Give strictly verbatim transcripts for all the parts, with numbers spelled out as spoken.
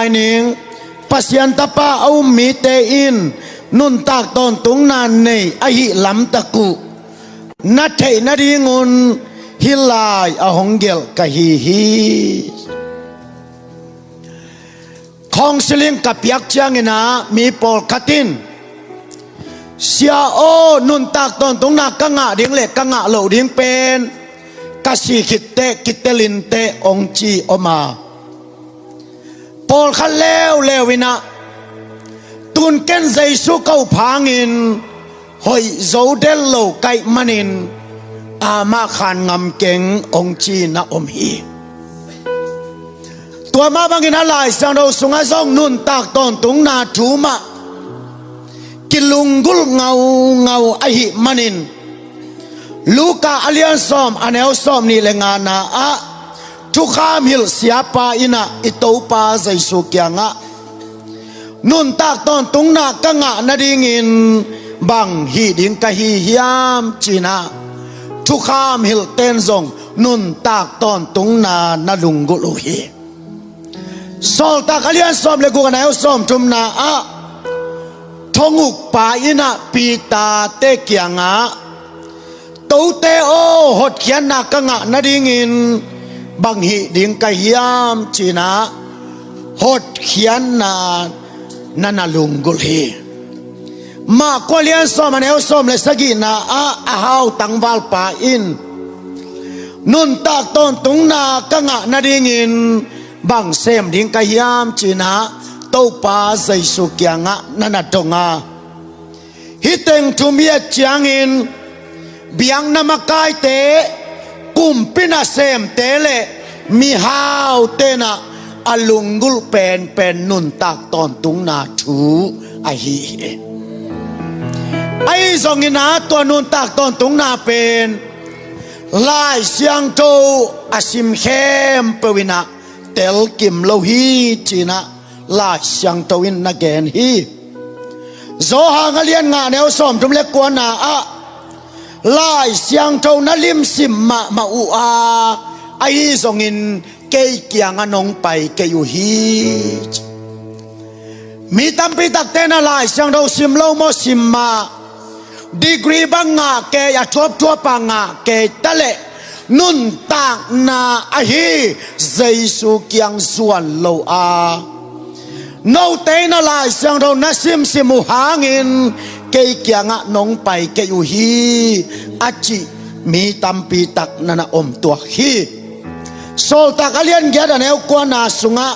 Ning, Pasian Tapa a um mite in nuntak tawntungna nei ahih lamtak uh na theih nadingun hih lai a hong gelh ka hi hi. Counseling ka piak ciangin ah mi pawlkhat in, "Sia aw, nuntak tawntungna ka ngah ding le ka ngah loh ding pen ka si khitteh kitelin teh," hong ci om a. Pawlkhat leuleu in ah, "Tun ken Jesu ka up hangin hoih zo del lo ka hih manin amah khan ngam keng," hong ci-in a om hi. Tua mah bangin a Lai Siangtho sungah zong nuntak tawntungna thu mah kilunggulh ngaungau ahih manin, Luka a lian sawm, a neu sawmnih le ngana ah thukham hilh siapa in ah i Topa Jesu kiangah, "Nuntak tawntungna ka ngah nadingin bang hih ding ka hi hiam?" ci-in ah thukham hilhte in zong nuntak tawntungna na lunggulh uh hi. Sawltak a lian sawm le guk, a neu sawmthumna ah thongukpa in ah Peter-te kiangah, "Tote aw, hotkhiatna ka ngah nadingin bang hih ding ka hiam?" ci-in ah hotkhiatna na na lunggulh hi. Mark a lian sawm, a neu sawm le sagihna ah a hau tangvalpa in, "Nuntak tawntungna ka ngah nadingin bang sem ding ka hiam?" ci-in ah Topa Jesu kiangah na na dong a, hih teng thum hi a ciangin biakna makaite, kumpi nasemte le mihaute in ah a lunggulh penpen nuntak tawntungna thu ahi hi. Ahi zongin ah tua nuntak tawntungna pen Lai Siangtho a sim khempeuh in ah telkim lo hi, ci-in ah Lai Siangtho in na gen hi. Johan a lian nga, neu sawmthum le kuana ah, "Lai Siangtho na limsim mahmah uh a, ahi zongin kei kiangah nong pai kei uh hi." Mi tampi takte in ah Lai Siangtho sim lo maw, sim mah. Degree bang ngah kei, a thuapthuap a ngah kei ta leh, nuntakna ahi Jesu kiang zuan lo a, "Note in ah Lai Siangtho na simsim uh hangin kei kiangah nong pai kei uh hi," a cih mi tampi tak na na om tuak hi. Sawltak a lian giat, a neu kuana sungah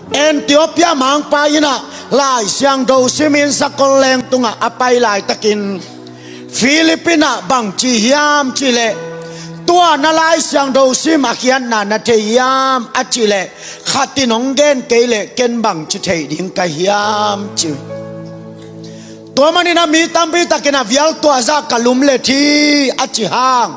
Ethiopia mangpa in ah Lai Siangtho simin sakol leng tungah a pai laitakin, Philip in ah bang ci hiam cih leh, "Tua na Lai Siangtho sim a khiatna na thei hiam?" a cih leh, "Khat in hong gen kei leh ken bang ci thei ding ka hiam?" ci. Tua manin ah mi tampi takin ah, "Vial, tua zah ka lumlet hi," a ci hang,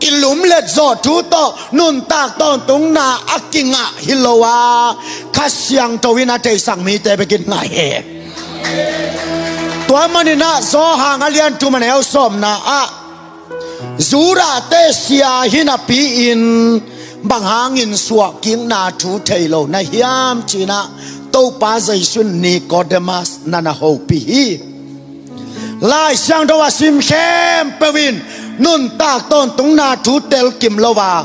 i lumlet zawh thu tawh nuntak tawntungna a kingah hi lo a, Kha Siangtho in a theisak mite bekin ngah hi. Tua manin ah Johan a lian thum, a neu sawmna ah, "Judahte sia hi napi-in bang hangin suahkikna thu thei lo na hiam?" ci-in ah Topa Jesu in Nicodemus na na hopih hi. Lai Siangtho a sim khempeuh in nuntak tawntungna thu telkim lo a,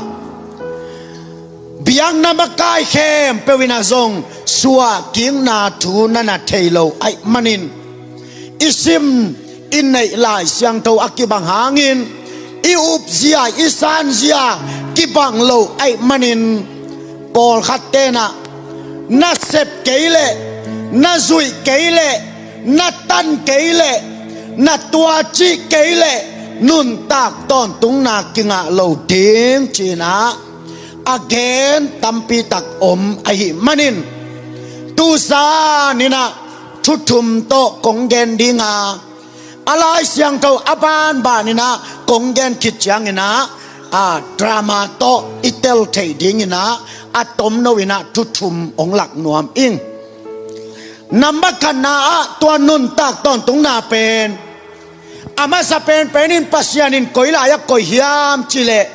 biakna makai khempeuh in ah zong suahkikna thu na na thei lo ahih manin, i sim i neih Lai Siangtho a kibang hangin, i upzia, i sanzia kibang lo ahih manin, pawlkhatte in ah na sep kei leh, na zuih kei leh, na tan kei leh, na tuacih kei leh nuntak tawntungna kingah lo ding, ci-in ah a gen tampi tak om ahih manin, tu zan in ah thu thum tawh kong gen ding a, a Lai Siangtho a banban in ah kong gen khit ciangin ah, a, drama tawh i tel theih dingin ah a tomno in ah thu thum hong lak nuam ing. Nambat khatna ah, tua nuntak tawntungna pen a masa penpen in Pasian in koi lai-ah koih hiam cih leh,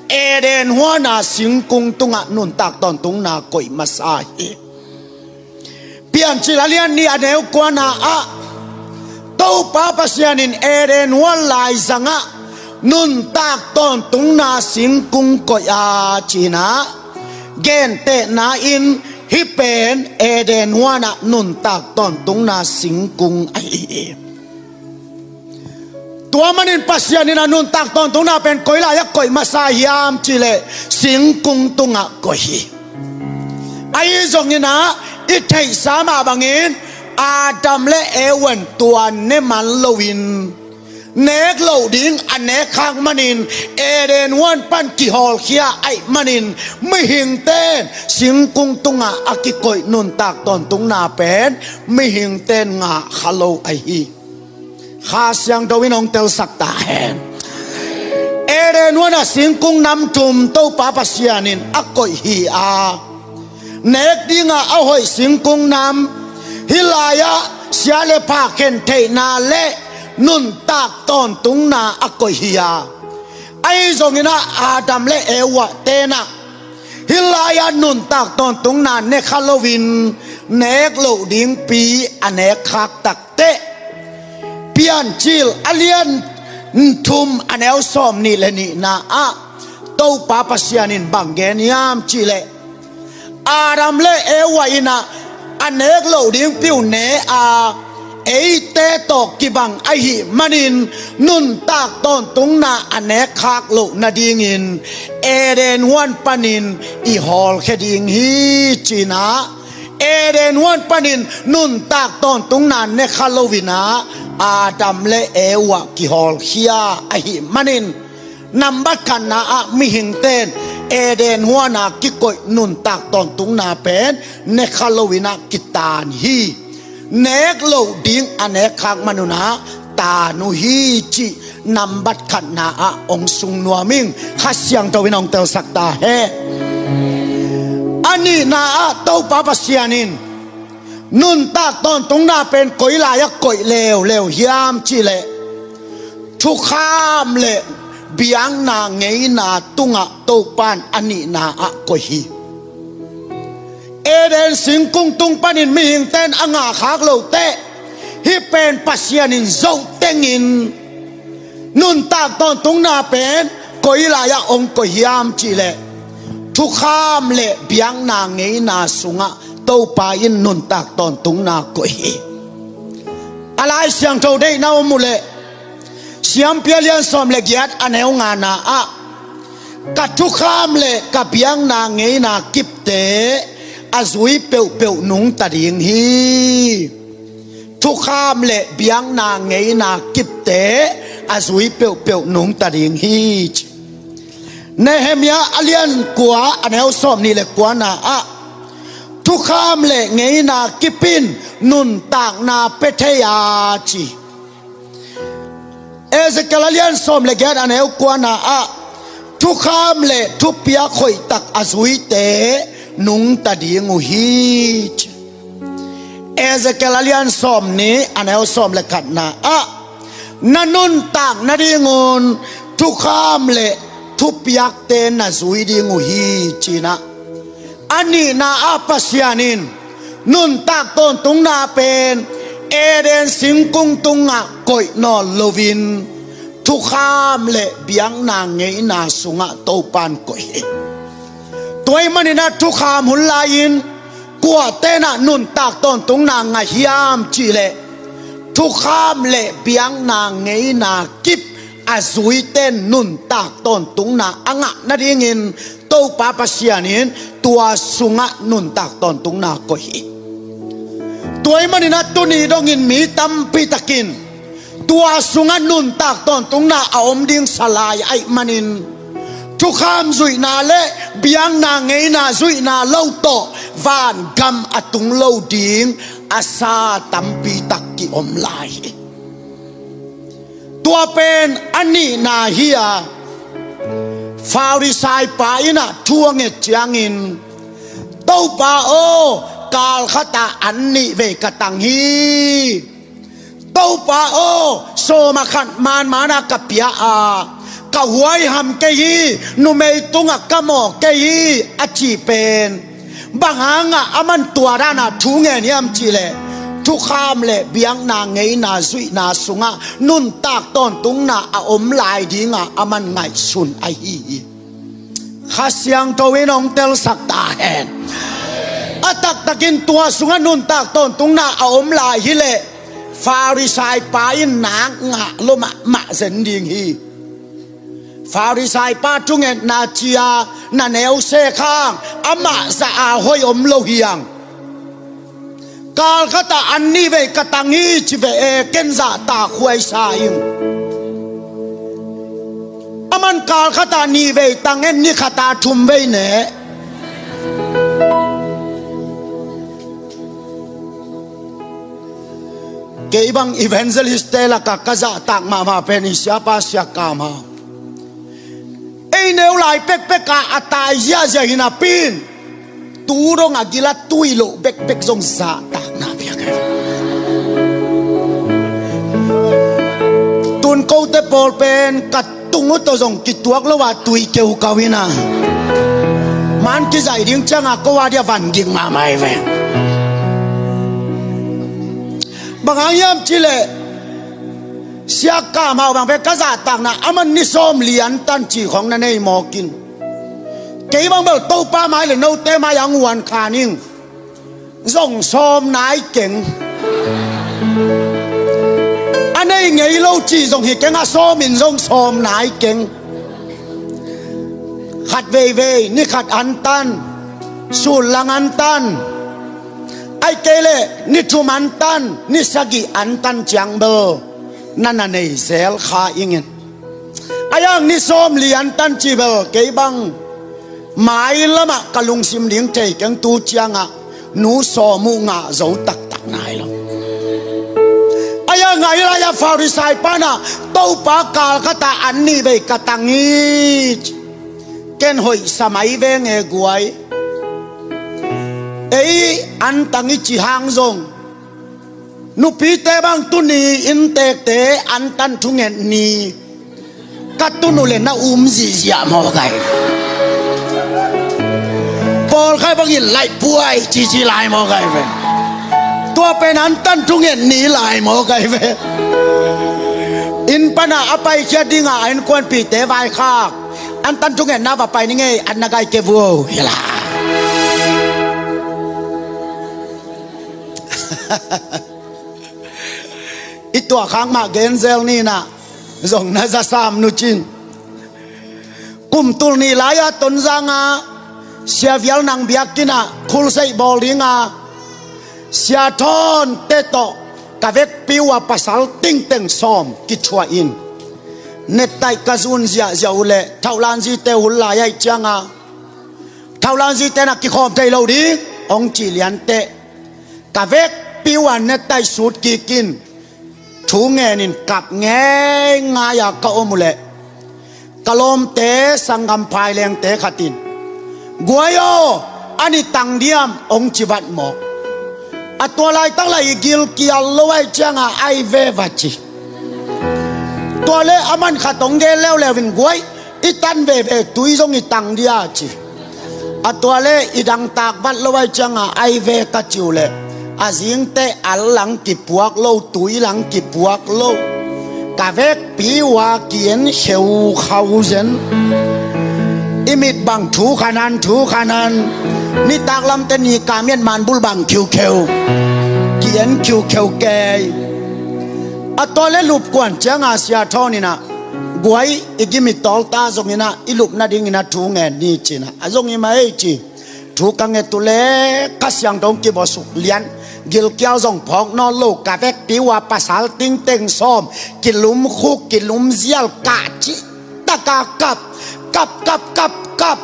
Eden huana singkung tungah nuntak tawntungna koih masa hi. Piancil a lian nih a neu kuana ah Topa Pasian in Eden huan laizangah nuntak tawntungna singkung koih a cinah gentehna in hih pen Eden huanah nuntak tawntungna singkung ahi hi. Tua manin Pasian in a nuntak tawntungna pen koi lai-ah koih masa hiam cihleh singkung tungah koih hi. Ahi zonginah i theihsa mah bangin Adam le Eva in tua ne man loin nek loh ding a nek khak manin Eden huan pan kihawlkhia aih manin mihingten singkung tungah a kikoih nuntak tawntungna pen mihingten ngah kha lo ahi hi. Kha Siangtho in hong telsak ta hen. Eden huanah singkung nam thum Topa Pasian in a koih hi a, nek dingah a hoih singkung nam, hih lai-ah sia le pha khen theihna le nuntak tawntungna a koih hi a, ahi zonginah Adam le Eva tenah hih lai-ah nuntak tawntungna ne kha loin nek loh dingpi a nek khak takteh Piancil a lian thum a neu sawm nih le nihna ah Topa Pasian in bang gen hiam cihleh Adam le Eva inah a nek loh dingpi uh ne a, eite tawh kibang ahih manin nuntak tawntungna a nek khak loh nadingin Eden huan panin i hawlkhia ding hi cinah Eden huan panin nuntak tawntungna ne kha loinah Adam le Eva kihawlkhia ahih manin nambat khatna ah mihingten Eden huana kikoih nuntak tawntungna pen ne kha loinah kitan hi. Nek loh ding a nek khak manunah tan uh hi cih nambat khatna ah hong sung nuam ing. Kha Siangtho in hong telsak ta hen. A nihna ah Topa Pasian in nuntak tawntungna pen koi lai-ah koih leuleu hiam cihleh thukham le biakna ngeina tungah Topa in a nihna ah koih hi. Eden singkung tung panin mihingten a ngah khak loh teh hih pen Pasian in zoh tengin nuntak tawntungna pen koi lai-ah hong koih hiam cihleh thukham le biakna ngeina sungah Topa in nuntak tawntungna koih hi. A Lai Siangtho deihna om uhleh Siampi a lian sawm le giat a neu ngana ah ka thukham le ka biakna ngeina kipte a zui peuhpeuh nungta ding hi. Thukham le biakna ngeina kipte a zui peuhpeuh nungta ding hi. Nehemiah a lian kua a neu sawm nih le kuana ah thukham le ngeina kip in nuntakna pia thei a ci. Ezekiel a lian sawm le giat a neu kuana ah thukham le thupiak hoihtak a zuite nungta ding uh hi ci. Ezekiel a lian sawm nih a neu sawm le khatna ah na nuntak nadingun thukham le thupiakte na zui ding uh hi cinah a nihna ah Pasian in nuntak tawntungna pen Eden singkung tungah koih nawn loin thukham le biakna ngeina sungah Topa in koih hi. Tua ahih maninah thukham hun lai-in kuatenah nuntak tawntungna ngah hiam cihleh thukham le biakna ngeina kip a zuite nuntak tawntungna a ngah nadingin Topa Pasian in tua sungah nuntak tawntungna koih hi. Tua ahih maninah tuni dongin mi tampi takin tua sungah nuntak tawntungna a om ding sa lai ahih manin thukham zuihna le biakna ngeina zuihna lo tawh vangam a tung lo ding a sa tampi tak kiom lai hi. Tua pen a nihna hi a, Farisai pa innah thu a nget ciangin, Topa aw, kal khatah an nih vei ka tang hi. Topa aw, sawm a khat manmana ka pia a, ka huaiham kei hi, numei tungah ka mawh kei hi, a cih pen Bang hangah aman tua dana thu ngen hiam cihleh, thukham le biakna ngeina zuihna sungah nuntak tawntungna a om lai dinga aman ngaihsun ahi hi. Kha Siangtho in hong telsak ta hen. A taktakin tua sungah nuntak tawntungna a om lai hileh Farisai pa in nak ngah lo mahmah zen ding hi. Farisai pa thungetna cia na neu se khang amah zah a hoih om lo hiang. Kal khatah an nih vei ka tang hi ci ve e, ken zahtak huaisa ing. Aman kal khatah nih vei tang en, ni khata thum vei ne. Kei bang evangelist te lakah ka zahtak mahmah pen i siapa Sia Kam Hau. Ei neu lai pekpeka a tai ziahziah hi napi in tu dong a gila tui loh bekbek zong zahtakna piak hi. Tun kote pawl pen ka tung uh tawh zong kituak lo a tui keu kau hi na. Man kizaih ding cianga ko a dia van ging mahmah hi ve. Bang hang hiam cihleh Sia Kam Hau bang pen ka zahtakna aman ni sawm li antan ci khong na nei mawk in. Kei bang bel Topa mai le note mai ang uan kha ning. Zong sawm nai keng. A nei ngei lo ci zong hi keng, a sawm in zong sawm nai keng. Khat veivei ni khat antan, sullang antan, ai kei le ni thum antan, ni sagih antan ciang bel na na nei zel kha ingin. A yang ni sawm li antan ci bel kei bang mai lamah ka lungsim ding thei keng, tu ciangah nu sawm uh ngah zo taktak nai lo. A yang ngai lai a Farisai pana Topa kal khatah an nih vei ka tang hi. Ken hoih sa mai veng e guai. Ei an tang i ci hang zong nupite bang tuni inntekte antan thunget ni ka tun uh le na um zihziah maw gai. Pawl khai bangin laih puai cici lai maw gai ve. Tua pen antan thunget ni lai maw gai ve. Inn pana a paikhiat dinga a innkuanpite vaikhak antan thungetna va pai ni ngei an na gai ke vuo hi la. I tuah khak mah genzel nina zong na za sam nu cin. Kum tul nih lai-a Tonzang a Sia Vial Nang biakinn ah khulseih bawl dinga Sia Thawn te tawh ka vekpi uh a pasal tingteng sawm kithuah in. Nettaih ka zun ziahziah uh leh Thauhlanzite hun lai aih cianga Thauhlanzite na kikhawm thei lo ding hong cih lianteh ka vekpi uh a nettaih sut kik in thu ngenin kap ngeingai a ka om uh leh ka lawmte sanggam phailengte khat in guai aw, a ni tang diam hong ci vat mawk. A tua laitak lai i gilkial lo aih cianga ai ve va ci. Tua le a man khat hong gen leuleu in guai i tan veve tui zong i tang dia ci. A tua le i dangtak vat lo aih cianga ai ve ka ci uh leh a zingte al lang kipuak lo, tui lang kipuak lo. Ka vekpi uh a ki-en kheukhau zen. I mit bang thu khanan thu khanan nitak lamte ni kamiat manbul bang khiukheu ki-en khiukheu kei. A tua le lupkuan cianga Sia Thawn inah guai i gim i tawlta zonginah i lupna dinginah thu ngen ni cinah a zong i mah ei ci. Thu ka nget uh le Kha Siangtho hong kibawsuk lian gilkial zong phawk nawn lo ka vekpi uh a pasal tingteng sawm kilumkhuk kilumzial kah cih taka kap kap kap kap kap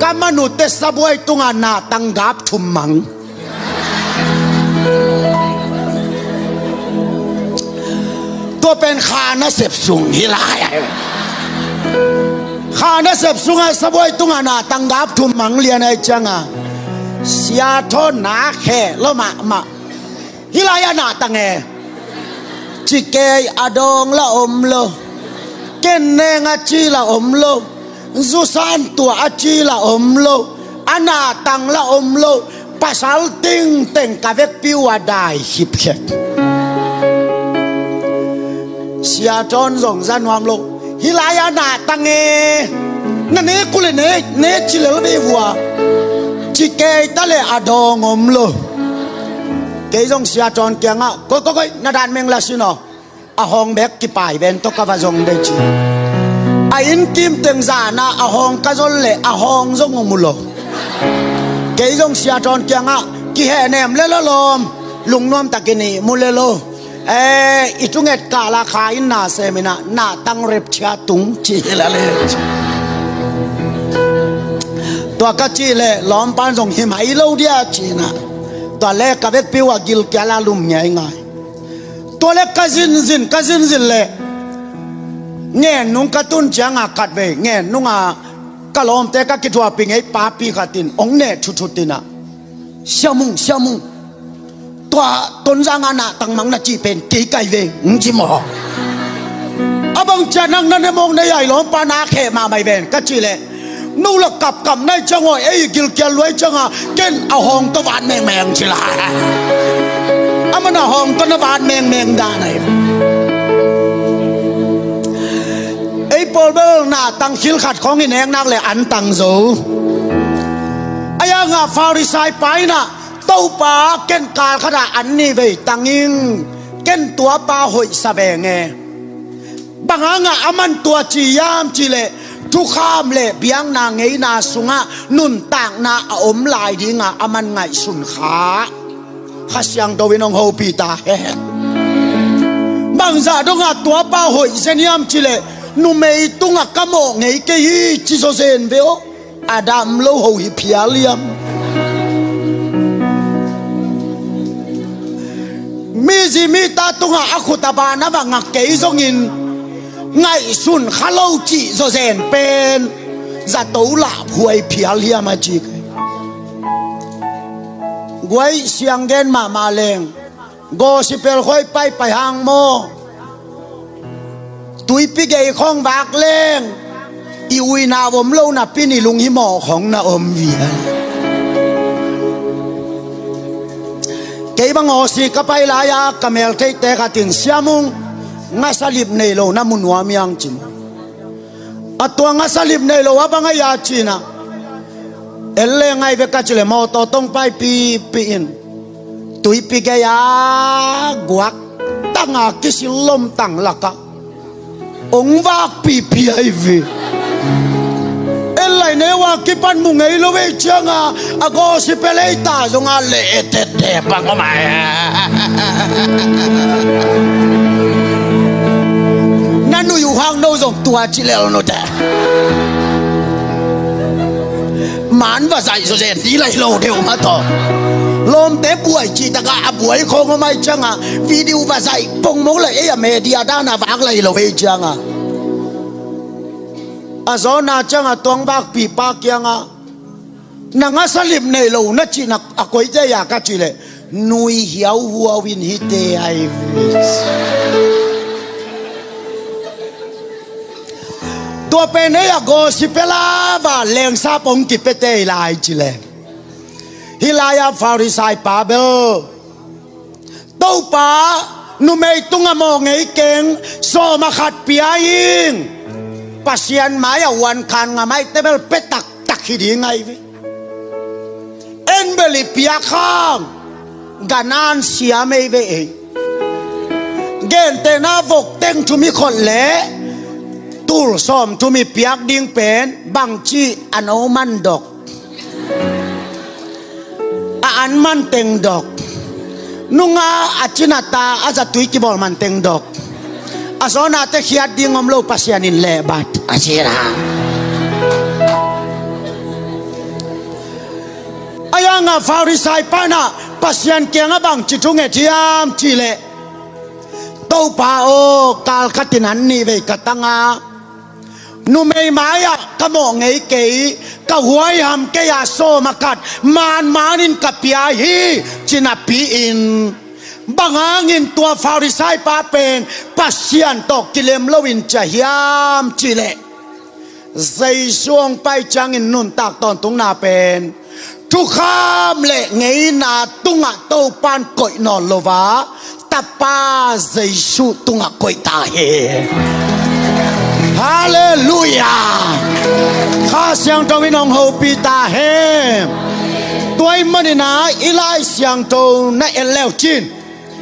ka man uh teh sabuai tunga na tanggap thum mang. Tua pen kha nasep sung hi lai. Kha nasep sunga sabuai tunga na tanggap thum mang lian aih cianga Sia Thawn na khe lo mahmah. Hih lai-ah na tang e. Cikei a dawng la om lo. Kenneng a ci la om lo. Zusan tuah a ci la om lo. A nahtang la om lo, pasal tingteng ka vekpi uh a dai khipkhep. Sia John zong za nuam lo. Hih lai-ah nahtang e, na nek uh leh ne, ne ci lel ve uh a, ci kei ta leh a dawng om lo. Kei zong Sia John kiangah, "Koi, koi, koi, na dan meng la sin aw. A hawng bek kipai ven tawh ka va zong ve," ci. A inn kim teng zan a a hawng ka zon leh a hawng zong om uh lo. Kei zong Sia John kiangah, "Kihehnem le lo lawm, lungnuam takin ihmu le lo. Eh, i thunget kal a kha inn na sem in ah, nahtang rapture tung," ci hi la le. Tua ka cih leh lawmpan zong hi mai lo dia ci-in ah, tua leh ka vekpi uh a gilkial a lum ngeingai. Tua leh ka zinzin, ka zinzin leh ngen nung ka tun ciangah khatvei ngen nungah ka lawmte ka kithuahpih ngei papi khat in hong neh thutthut in ah, "Sia Mung, Sia Mung, tua Tonzang ah nahtang mang na cih pen kei ka hi ve," hong ci maw. A bang ciah nak na ne mawk na hi a, i lawmpa na kheh mahmah hi ven ka cih leh, "No la kapkap na hi ciang aw, ei gilkial luai ciangah ken a hawng tawh vat mengmeng," ci la. Aman a hawng tawh na vat mengmeng dan ahi. Ei pawl bel nahtang khil khat khawng i nek nak leh an tang zo. Ahi hangah Farisai pa in ah, "Topa, ken kal khatah an nih vei tang ing, ken tuapa hoihsa veng e." Bang hangah aman tua ci hiam cih leh, thukham le biakna ngeina sungah nuntakna a om lai dingah aman ngaihsun kha. Kha Siangtho in hong hopih ta hen. Bangzah dongah tuapa hoih zen hiam cih leh, "Numei tungah ka mawh ngei kei hi," ci zawzen ve aw. A dam lo ho hi phial hiam? Mi zi mi ta tungah a khut a ban a va ngak kei zongin ngaihsun kha lo cih zawzen pen zato lah huai phial hiam a ci. Guai siang gen mahmah leng, gospel khuai paipai hang maw? Tuipi gei khawng vak leng i uina om lo napi-in i lunghimawh khawng na om vial. Kei bang Aussie ka pai lai-a ka meltheihte khat in, "Sia Mung, ngasalip nei lo na mu nuam hiang?" ci maw. A tua ngasalip nei lo a bang a hia ci-in ah, "En le ngai ve," ka ci leh mawtaw tawh hong paipihpih in, tuipi gei-a guak tanga kisil lomtang lakah hong vakpihpih ahi ve. En lai neu a kipan mu ngei lo ve ciangah a gospel ei ta zongah leh etette bang om ai. Na nui uh hang no zong tua ci lel nute. Man va zaih zawzen dih lai lo deuh mah tawh. Lawmte buai cih takah a buai khawng om ai ciangah video va zaih pongmawk lai ei a media dan a vak lai lo ei ciangah. A zawna ciangah tua hong vakpihpa kiangah, "Na ngasalip nei lo na cihna a koite hia?" ka cih leh, "Nui hiauhuau in hite ahi ve." Tua pen ei a gospel a vanleng sap hong kipiate hi lai ci leh. Hih lai-ah Farisai pa bel, "Topa, numei tungah mawh ngei keng, sawm a khat pia ing. Pasian mai-ah uankhan ngam ahih teh bel pia taktak hi ding ahi ve. En bel i piak hang, ganan siam ei ve ei. Gentehna vok teng thum i khot leh tul sawm thum i piak ding pen bangci a no man dok. A an man teng dok. Nunga a cina ta a zatui kibawl man teng dok. A zawnate khiat ding om lo, Pasian in lehbat," a ci a. Ahi hangah Farisai pa in ah Pasian kiangah bangci thunget hiam cih leh, "Topa aw, kal khatin an nih vei ka tang a, numei mai-ah ka mawh ngei kei, ka huaiham kei-a sawm a khat manmanin ka pia hi," ci napi-in, bang hangin tua Farisai pa pen Pasian tawh kilem loin ci hiam cih leh, Jesu hong pai ciangin nuntak tawntungna pen thukham le ngeina tungah Topan koih nawn lo a, Tapa Jesu tungah koih ta hi. Halleluiah. Kha Siangtho in hong hopih ta hen. Tua ahih manin ah i Lai Siangtho na en le uh cin,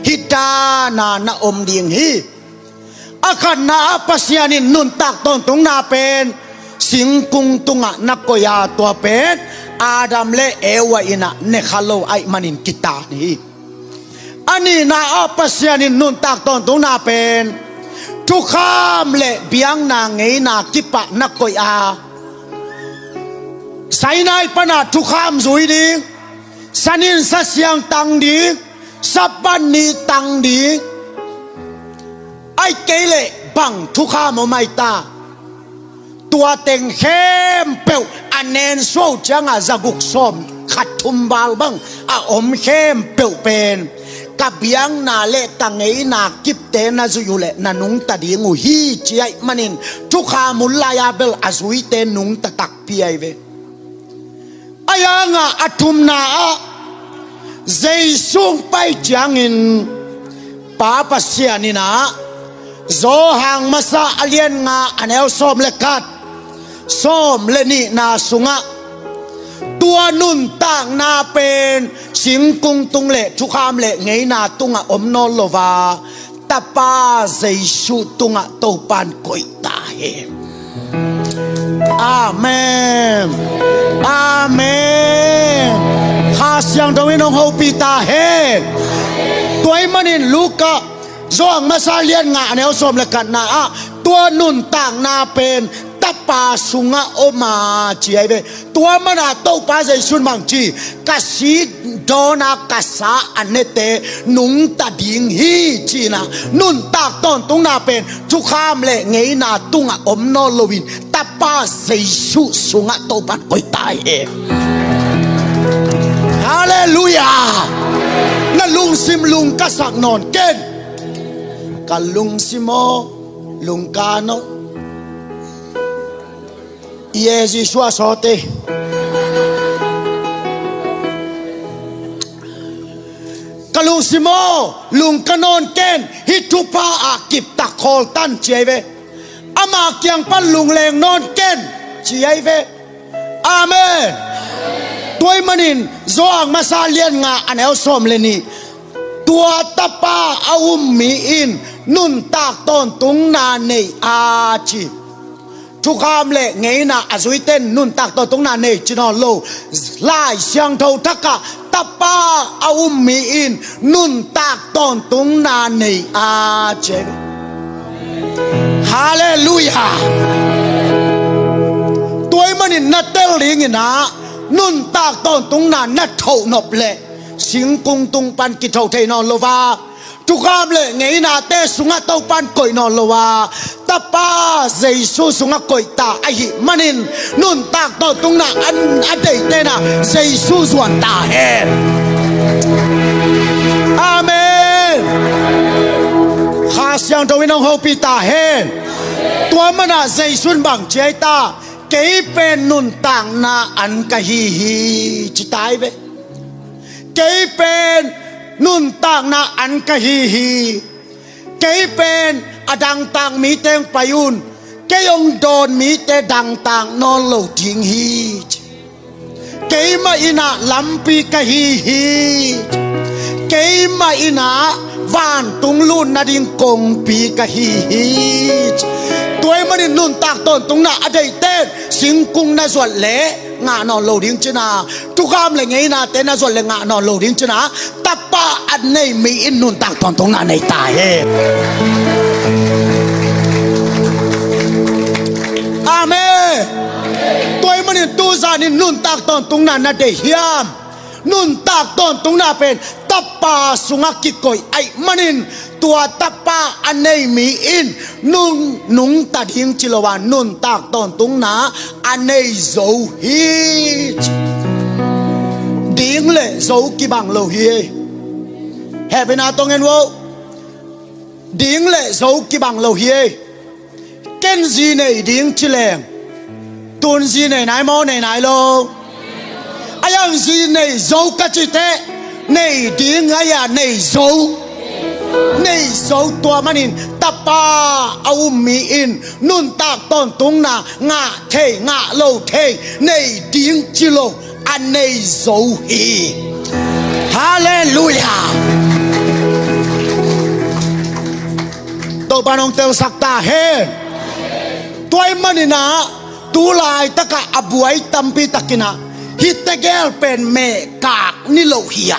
hih dan a na om ding hi. A khatna ah Pasian in nuntak tawntungna pen singkung tungah na koih a, tua pen Adam le Eva in ah ne kha lo ahih manin kitan hi. A nihna ah Pasian in nuntak tawntungna pen thukham le biakna ngeina kipah na koih a, Sinai pan a thukham zui ding, sanin sasiang tang ding, Sabbath ni tang ding, ahih kei leh bang thukham om ai ta? Tua teng khempeuh a nen suah uh ciangah zaguk sawm khat thum val bang a om khempeuh pen ka biakna le ka ngeina kipte na zuih uh leh na nungta ding uh hi, ci ahih manin thukham hun lai-a bel a zuite nungta takpi ahi ve. Ahi hangah a thumna ah Jesu hong pai ciangin Pa Pasian in ah Johan Masa a lian nga a neu sawm le khat, sawm le nihna sungah tua nuntakna pen singkung tung le thukham le ngeina tungah om nawn lo a, Tapa Jesu tungah Topan koih ta hi. Amen. Amen. Kha Siangtho in hong hopih ta hen. Tua ahih manin Luka, Johan Masa lian nga a neu sawm le khatna ah tua nuntakna pen Tapa sungah om a, ci ahi ve. Tua mana Topa Jesu in bang ci, ka si dawn a ka sa a nete nungta ding hi, ci-in ah nuntak tawntungna pen thukham le ngeina tungah om nawn loin Tapa Jesu sungah Topan koih ta hi. Halleluiah. Na lungsim lungka sak nawn ken. Ka lungsim aw, lungka nawn. I e Jesu a sawte. Ka lungsim aw, lungka nawn ken, hih thupha a kiptak khawl tan, ci ahi ve. Ama kiang pan lungleng nawn ken, ci ahi ve. Amen. Tua ahih manin Johan Masa lian nga a neu sawm le nih, tua Tapa a um mi in nuntak tawntungna nei a, ci. Thukham le ngeina a zuite in nuntak tawntungna nei ci nawn lo. Lai Siangtho thakah Tapa a um mi in nuntak tawntungna nei a, ci. Halleluiah. Tua ahih manin na tel dingin ah nuntak tawntungna na thoh nop leh singkung tung pan kithoh thei nawn lo a, thukham le ngeinate sungah Topan koih nawn lo a, Tapa Jesu sungah koih ta ahih manin nuntak tawntungna a deihte in ah Jesu zuan ta hen. Amen. Kha Siangtho in hong hopih ta hen. Tua mana Jesu in bang ci ahi ta? Kei pen nuntakna an ka hi hi, ci ta ahi ve. Kei pen nuntakna an ka hi hi. Kei pen a dangtak mite hong pai un. Kei hong dawn mite dangtak nawn lo ding hi, ci. Keimah in ah lampi ka hi hi. Keimah in ah vantung lut nading kongpi ka hi hi. Tua ahih manin nuntak tawntungna a deihte in singkung na zuat leh ngah nawn lo ding ci-in ah, thukham le ngeinate na zuat leh ngah nawn lo ding ci-in ah, Tapa a nei mi in nuntak tawntungna nei ta hen. Amen. Tua ahih manin tu zanin nuntak tawntungna na deih hiam? Nuntak tawntungna pen Tapa sungah kikoih ahih manin tua Tapa a nei mi in nung, nungta ding ci lo a, nuntak tawntungna a nei zo hi, ci. Ding le zo kibang lo hi. Hehpihna tawh ngen vo. Ding le zo kibang lo hi. Ken zi nei ding ci leng, tun zi nei nai maw, nei nai lo? A iang zi nei zo ka ci teh, nei ding a ia nei zo. Nei zo. Tua manin tapa a um mi in nuntak tawntungna ngah thei ngah lo thei nei ding ci lo, a nei zo hi. Halleluiah. Topa nong telsak ta hen. Tua ahih manin ah tu laitakah a buai tampi takin ah hih tegel pen mehkak ni lo hi a,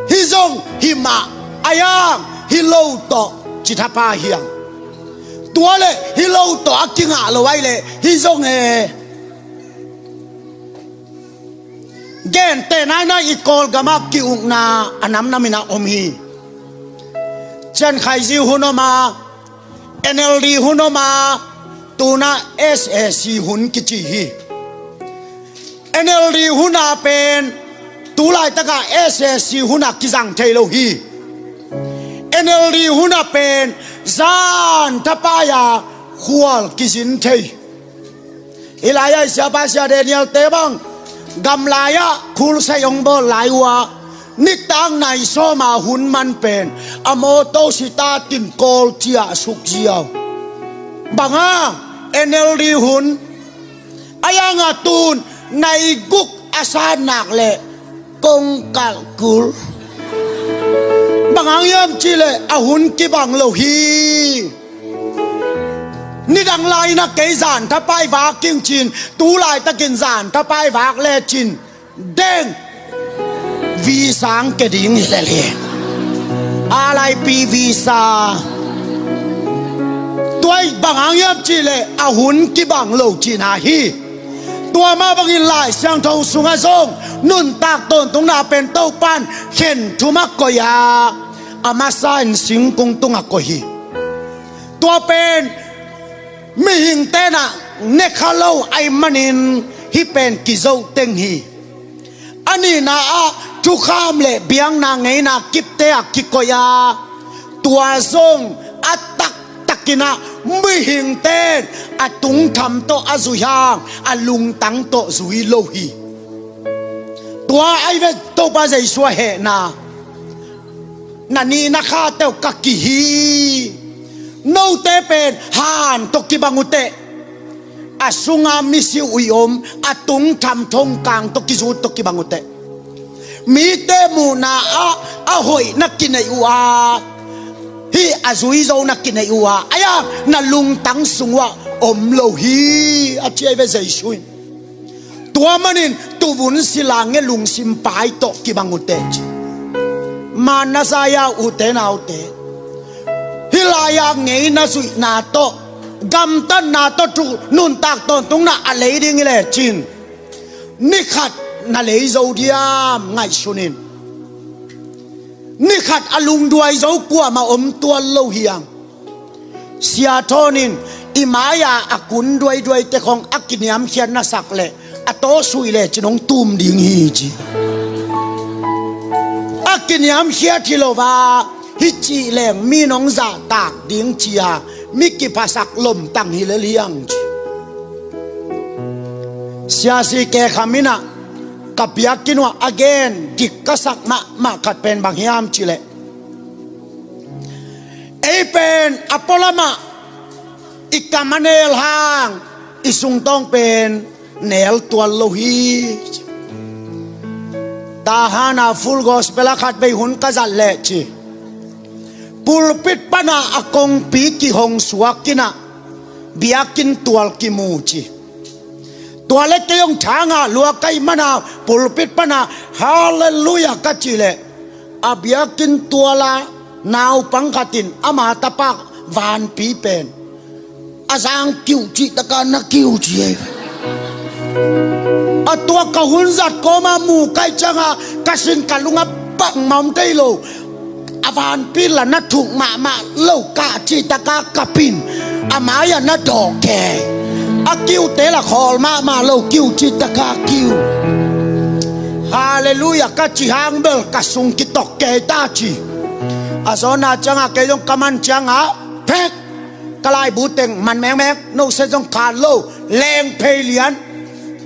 hih zong hi mah, a iang hih lo tawh ci thapa hi a. Tua leh hih lo tawh a kingah lo ahih leh hih zong e. Gentehna in ah i Kawlgam ah ki-ukna a namnam in ah om hi. Ciankhai Zi hun om a, N L D hun om a, tu-in ah S A C hun kici hi. N L D hun a pen tu laitakah S A C hun a kizang thei lo hi. N L D hun a pen zan thapai a khual kizin thei. Hih lai-ah i siapa Sia Daniel te bang gamlai-ah khulsai hong bawl lai uh a, nitak nai sawm a hun man pen a mawtaw sitatin Kawl ciah suk ziau. Bang hang? N L D hun. A iang a tu-in nai guk a sat nak leh kong kalh kul. Bang hang hiam cih leh a hun kibang lo hi. Nidang lai-in ah kei zan thapai vak ing ci-in, tu laitakin zan thapai vak lecin deng visa ang ke ding hi lel hi. R I P visa. Tua ahih bang hang hiam cih leh a hun kibang lo cihna hi. Tua mah bangin Lai Siangtho sungah zong nuntak tawntungna pen Topa'n khen thum ah koih a, a masa in singkung tungah koih hi. Tua pen mihingte'n ah ne kha lo ahih manin hih pen kizo teng hi. A nihna ah thukham leh biakna ngeina kipte ah kikoih a, tua zong a taktakin ah mihingte'n a tungtham tawh a zui hang a lungtang tawh zui lo hi. Tua ahi ve Topa Jesu a hehna. Na nihna khate uh ka kih hi. Note pen han tawh kibang uh teh, a sunga misi uih om, a tungtham thongkang tawh kizut tawh kibang uh teh. Mite muhna ah a hoihna kinei uh a, hih a zuizona kinei uh a, a iang na lungtang sung uh ah om lo hi, a ci ahi ve Jesu in. Tua manin tuvun sila nge lungsim pai tawh kibang uh teh ci. Manna zai-a ute naute, hih lai-a ngeina zuihna tawh, gamtatna tawh thu nuntak tawntungna a lei ding hi lecin, ni khat na lei zo diam ngaihsun in. Ni khat a lungduai zo kuamah om tuan lo hi hang. Sia Thawn in i mai-a a kun duaiduaite khong a kiniamkhiat na sak leh a tawsui lecin hong tum ding hi ci. A kiniamkhiat hi lo a, hih cih leng mi nong zahtak ding ci-a mi kiphasak lomtang hi lel hi hang ci. Sia C K Kham in ah ka biakinn uah a gen dik ka sak mahmah khat pen bang hiam cih leh, ei pen a pualamah i kam a nel hang i sungtawng pen nel tuan lo hi. Tahan a Full Gospel ah khatvei hun ka zat leh ci, pulpit panah a kongpi kihong suak in ah biakinn tual kimu ci. Tua leh kei hong thangah lua ka hih mana pulpit panah halleluiah ka cih leh, a biakinn tuala naupang khat in ama tapa vanpi pen a zang kiu cih taka na kiu ci ei. A tua ka hun zat kawma mu ka hih cianga ka sin ka lungah bangmah om thei lo. A vanpi la na thuk mahmah lo kah cih taka kap in a mai-ah na dawh kei. A kiute la khawl mahmah lo kiu cih taka kiu. Halleluiah ka cih hang bel ka sung kitok kei ta ci. A zawhna ciangah kei zong ka man ciangah phek, ka laibu teng man mekmek, note zong khan lo, leng phei lian.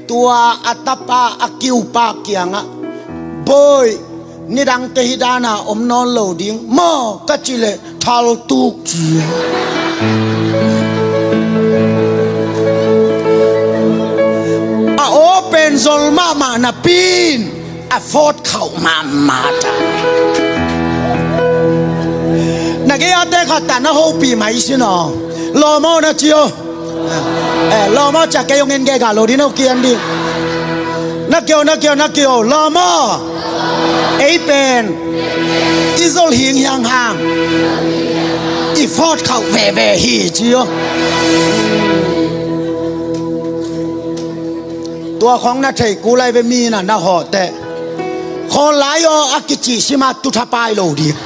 Tua a tapa a kiupa kiangah, "Bawi, nidangte hih dana om nawn lo ding maw?" ka cih leh, "Thaltuk," ci. A aw pen zol mahmah napi in a fawt khauh mahmah ta. Na gei-ate khat tah na hopih mai sin aw. "Lawm aw," na ci aw. Eh, "Lawm aw," ci a kei hong en gega lo ding, na kian ding. "Na kio, na kio, na kio, lawm aw. Ei pen i zol hing hiang hang i fawt khauh veve hi," ci aw. Tua khong na thei kul lai ve, mi na na hawh teh. Khawl lai aw a kicih sima tutha pai lo ding.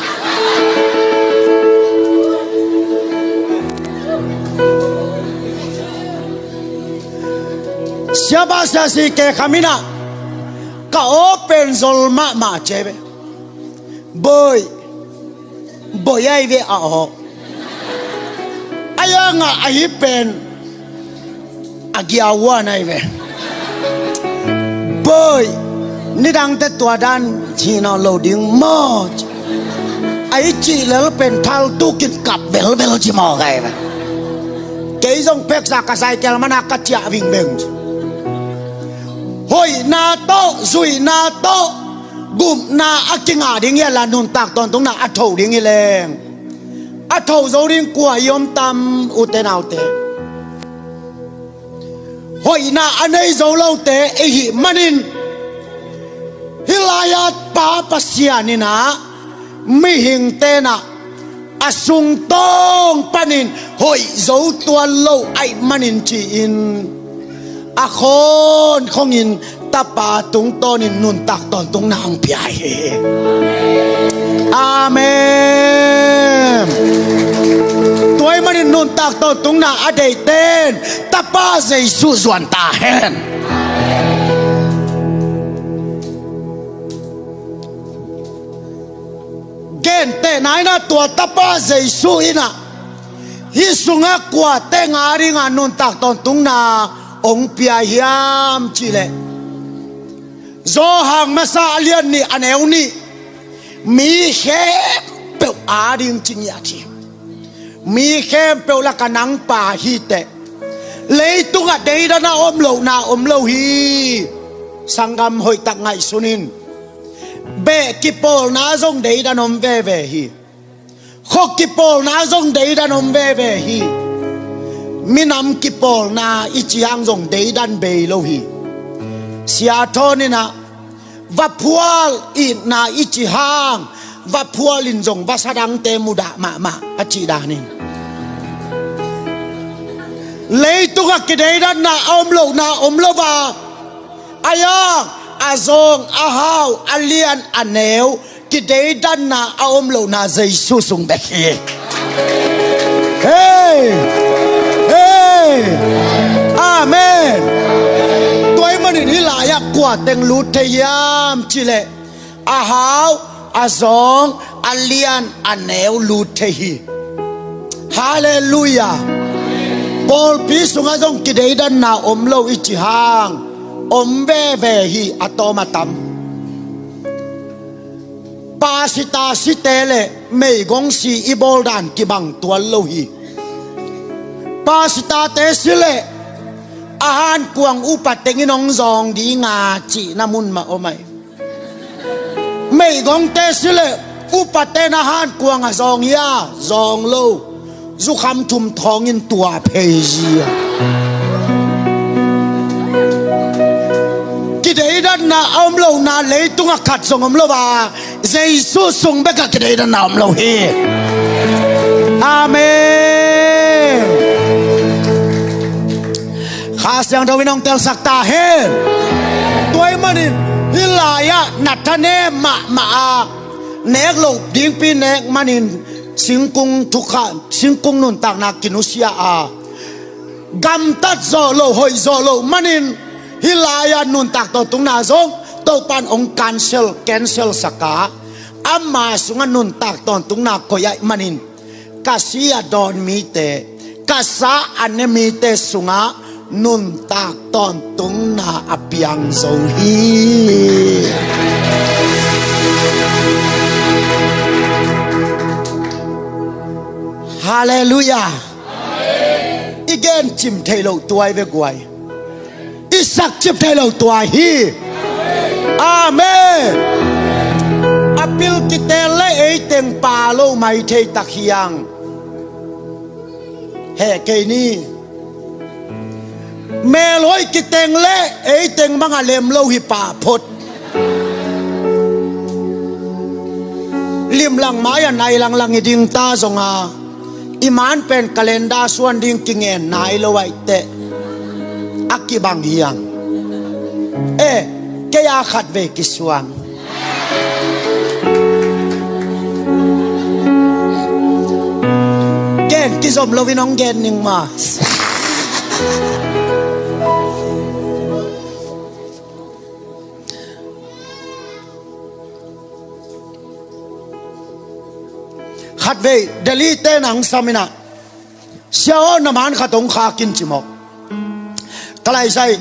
Siapa siasi ke khaminah ka aw pen zol mahmah ce ve. Bawi, bawi ai ve a aw. A yangah ahi pen a giahuan ai ve. Bawi, nidangte tua dan cih nawn lo ding maw? Ahi cih lel pen thaltukin kap velvel ci maw gai ve. Kei zong peksa ka saikel mana ka ciah vingveng. Hoihna tawh, zuihna tawh, gupna a kingah ding hi a, la nuntak tawntungna a tho ding hi leng, a tho zo ding kua i om tam, ute naute? Hoihna a nei zo lote i hih manin, hih lai-at Pa Pasian in ah mihingte in ah a sungtawng panin hoih zo tuan lo ahih manin ci-in, a khawnkhongin Tapa tungtawnin nuntak tawntungna hong pia hi. Amen. Tua ahih manin nuntak tawntungna a deihte in Tapa Jesu zuan ta hen. Gentehna in ah tua Tapa Jesu in ah hih sungah kuate nga dingah nuntak tawntungna hong pia hiam cih leh, Johan masa a lian nih a neu nih, mi khempeuh a ding ci ngiat hi. Mi khempeuh lakah nang pa hi teh, leitungah deidan a om lohna om lo hi. Sanggam hoihtak ngaihsun in. Beh kipawlna zong deidan om veve hi. Khua kipawlna zong deidan om veve hi. Minam kipawlna i cih hang zong deidan bei lo hi. Sia Thawn in ah, vaphual itna i cih hang, vaphual in zong vasa dangte mudah mahmah a cih danin, leitungah kideidanna a om lohna om lo a, a yang, a zawng, a hau, a lian, a neu, kideidanna a om lohna Jesu sung bek hi. Hei! Hei! Amen. Tua ahih manin hih lai-ah kua teng lut thei hiam cih leh, a hau, a zawng, a lian, a neu lut thei hi. Halleluiah. Pawlpi sungah zong kideidanna om lo i cih hang, om veve hi, a tawm a tam. Pasita site le meigong si i bawl dan kibang tuan lo hi. Pasita-te si leh a hankuang upa tengin hong zawng ding a cihna mun mah om ai. Meigongte si leh upate'n a hankuang a zawng hia, zawng lo. Zukham thum thawngin tua phei zia. Kideidanna a om lohna leitungah khat zong om lo a, Jesu sung bekah kideidanna om lo hi. Amen. Kha Siangtho in hong telsak ta hen. Tua ahih manin hih lai-ah na thanem mahmah a, nek loh dingpi nek manin singkung thukha, singkung nuntakna kinusia a, gamtat zawh loh, hoih zawh loh manin hih lai-ah nuntak tawntungna zong Topa'n hong cancel, cancel sak a, ama sungah nuntak tawntungna koih ahih manin, ka si a dawn mite, ka sa a ne mite sungah nuntak tawntungna a piang zo hi. Halleluiah. I gen cim thei lo tuai ve guai. I sak cip thei lo tuai hi. Amen. A pil kiteng le eiteng pa lo mai thei tak hiang. He kei ni. Melhoi kiteng le eiteng banga lem lo hi pah phot. Limlang mai a nai langlang i ding ta zonga i man pen calendar suan ding kingen nai lo aih teh a kibang hiang. E, kei a khat vei kisuang. Gen kizom loin hong gen ning ma. Khat vei Delhi te nang saminah, sia aw, na man khat hong khak in ci mawk. Ka laisai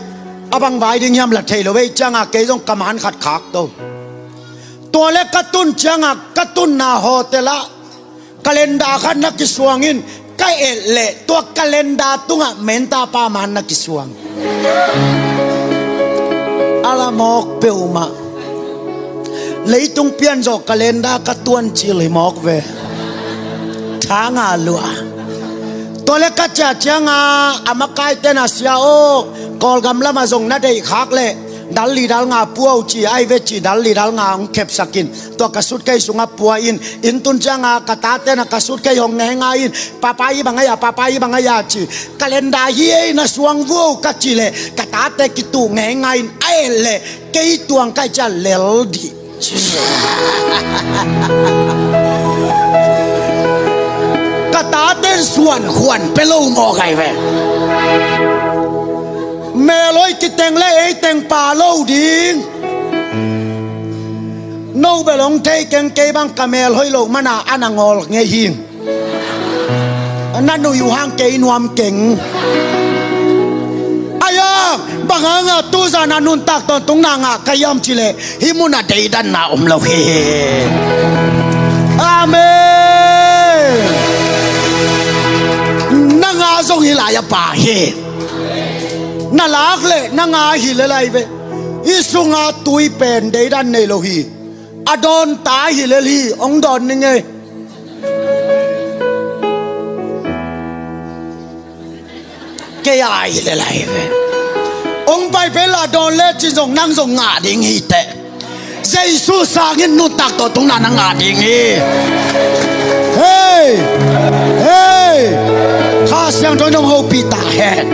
a bang vai ding hiam la thei lo vei cianga kei zong ka man khat khak to. Tua le ka tun cianga ka tunna hotel ah calendar khat na kisuang in ka et leh tua calendar tungah menta pa man na kisuang. A la mawk peuhmah. Leitung pianzawh calendar ka tuan cil hi mawk ve. Thanga lua. Tua le ka ciah cianga a makaite na sia aw, Kawlgam lamah zong na deih khak leh dal li dal nga pua uh ci ai ve ci, dal li dal nga hong khepsakin tua ka sutkei sungah pua in, inn tun cianga ka tate na ka sutkei hong ngeingai in, papa i bang aia, papa i bang aia ci. Calendar hi ei na suang vuau ka ci leh ka tate kituh ngeingai in a et leh kei tuang kai cia lel dih. Ka taten suan khuan pe lo maw kai ve. Melhoi kiteng le eiteng pa lo ding. No bel hong thei keng, kei bang ka melhoi lo mana a na ngawl ngei hing. Na nui uh hang kei nuam keng. Aiang bang hanga tuzan a nuntak tawntungna ngah ka hiam cileh hih munah deidanna om lo hi. Amen. Na nga zong hi lai a pa hi. Na lak leh na nga hi lelai ve. Hih sunga tui pen deidan nei lo hi. A dawnta hi lel hi, hong dawn ning ei. Kei a hi lelai ve. Hong pai pen la dawn le cin zong nang zong ngah ding hi teh. Jesu sangin nuntak tawntungna na ngah ding hi. Hei, hei. Kha Siangtho in hong hopih ta hen.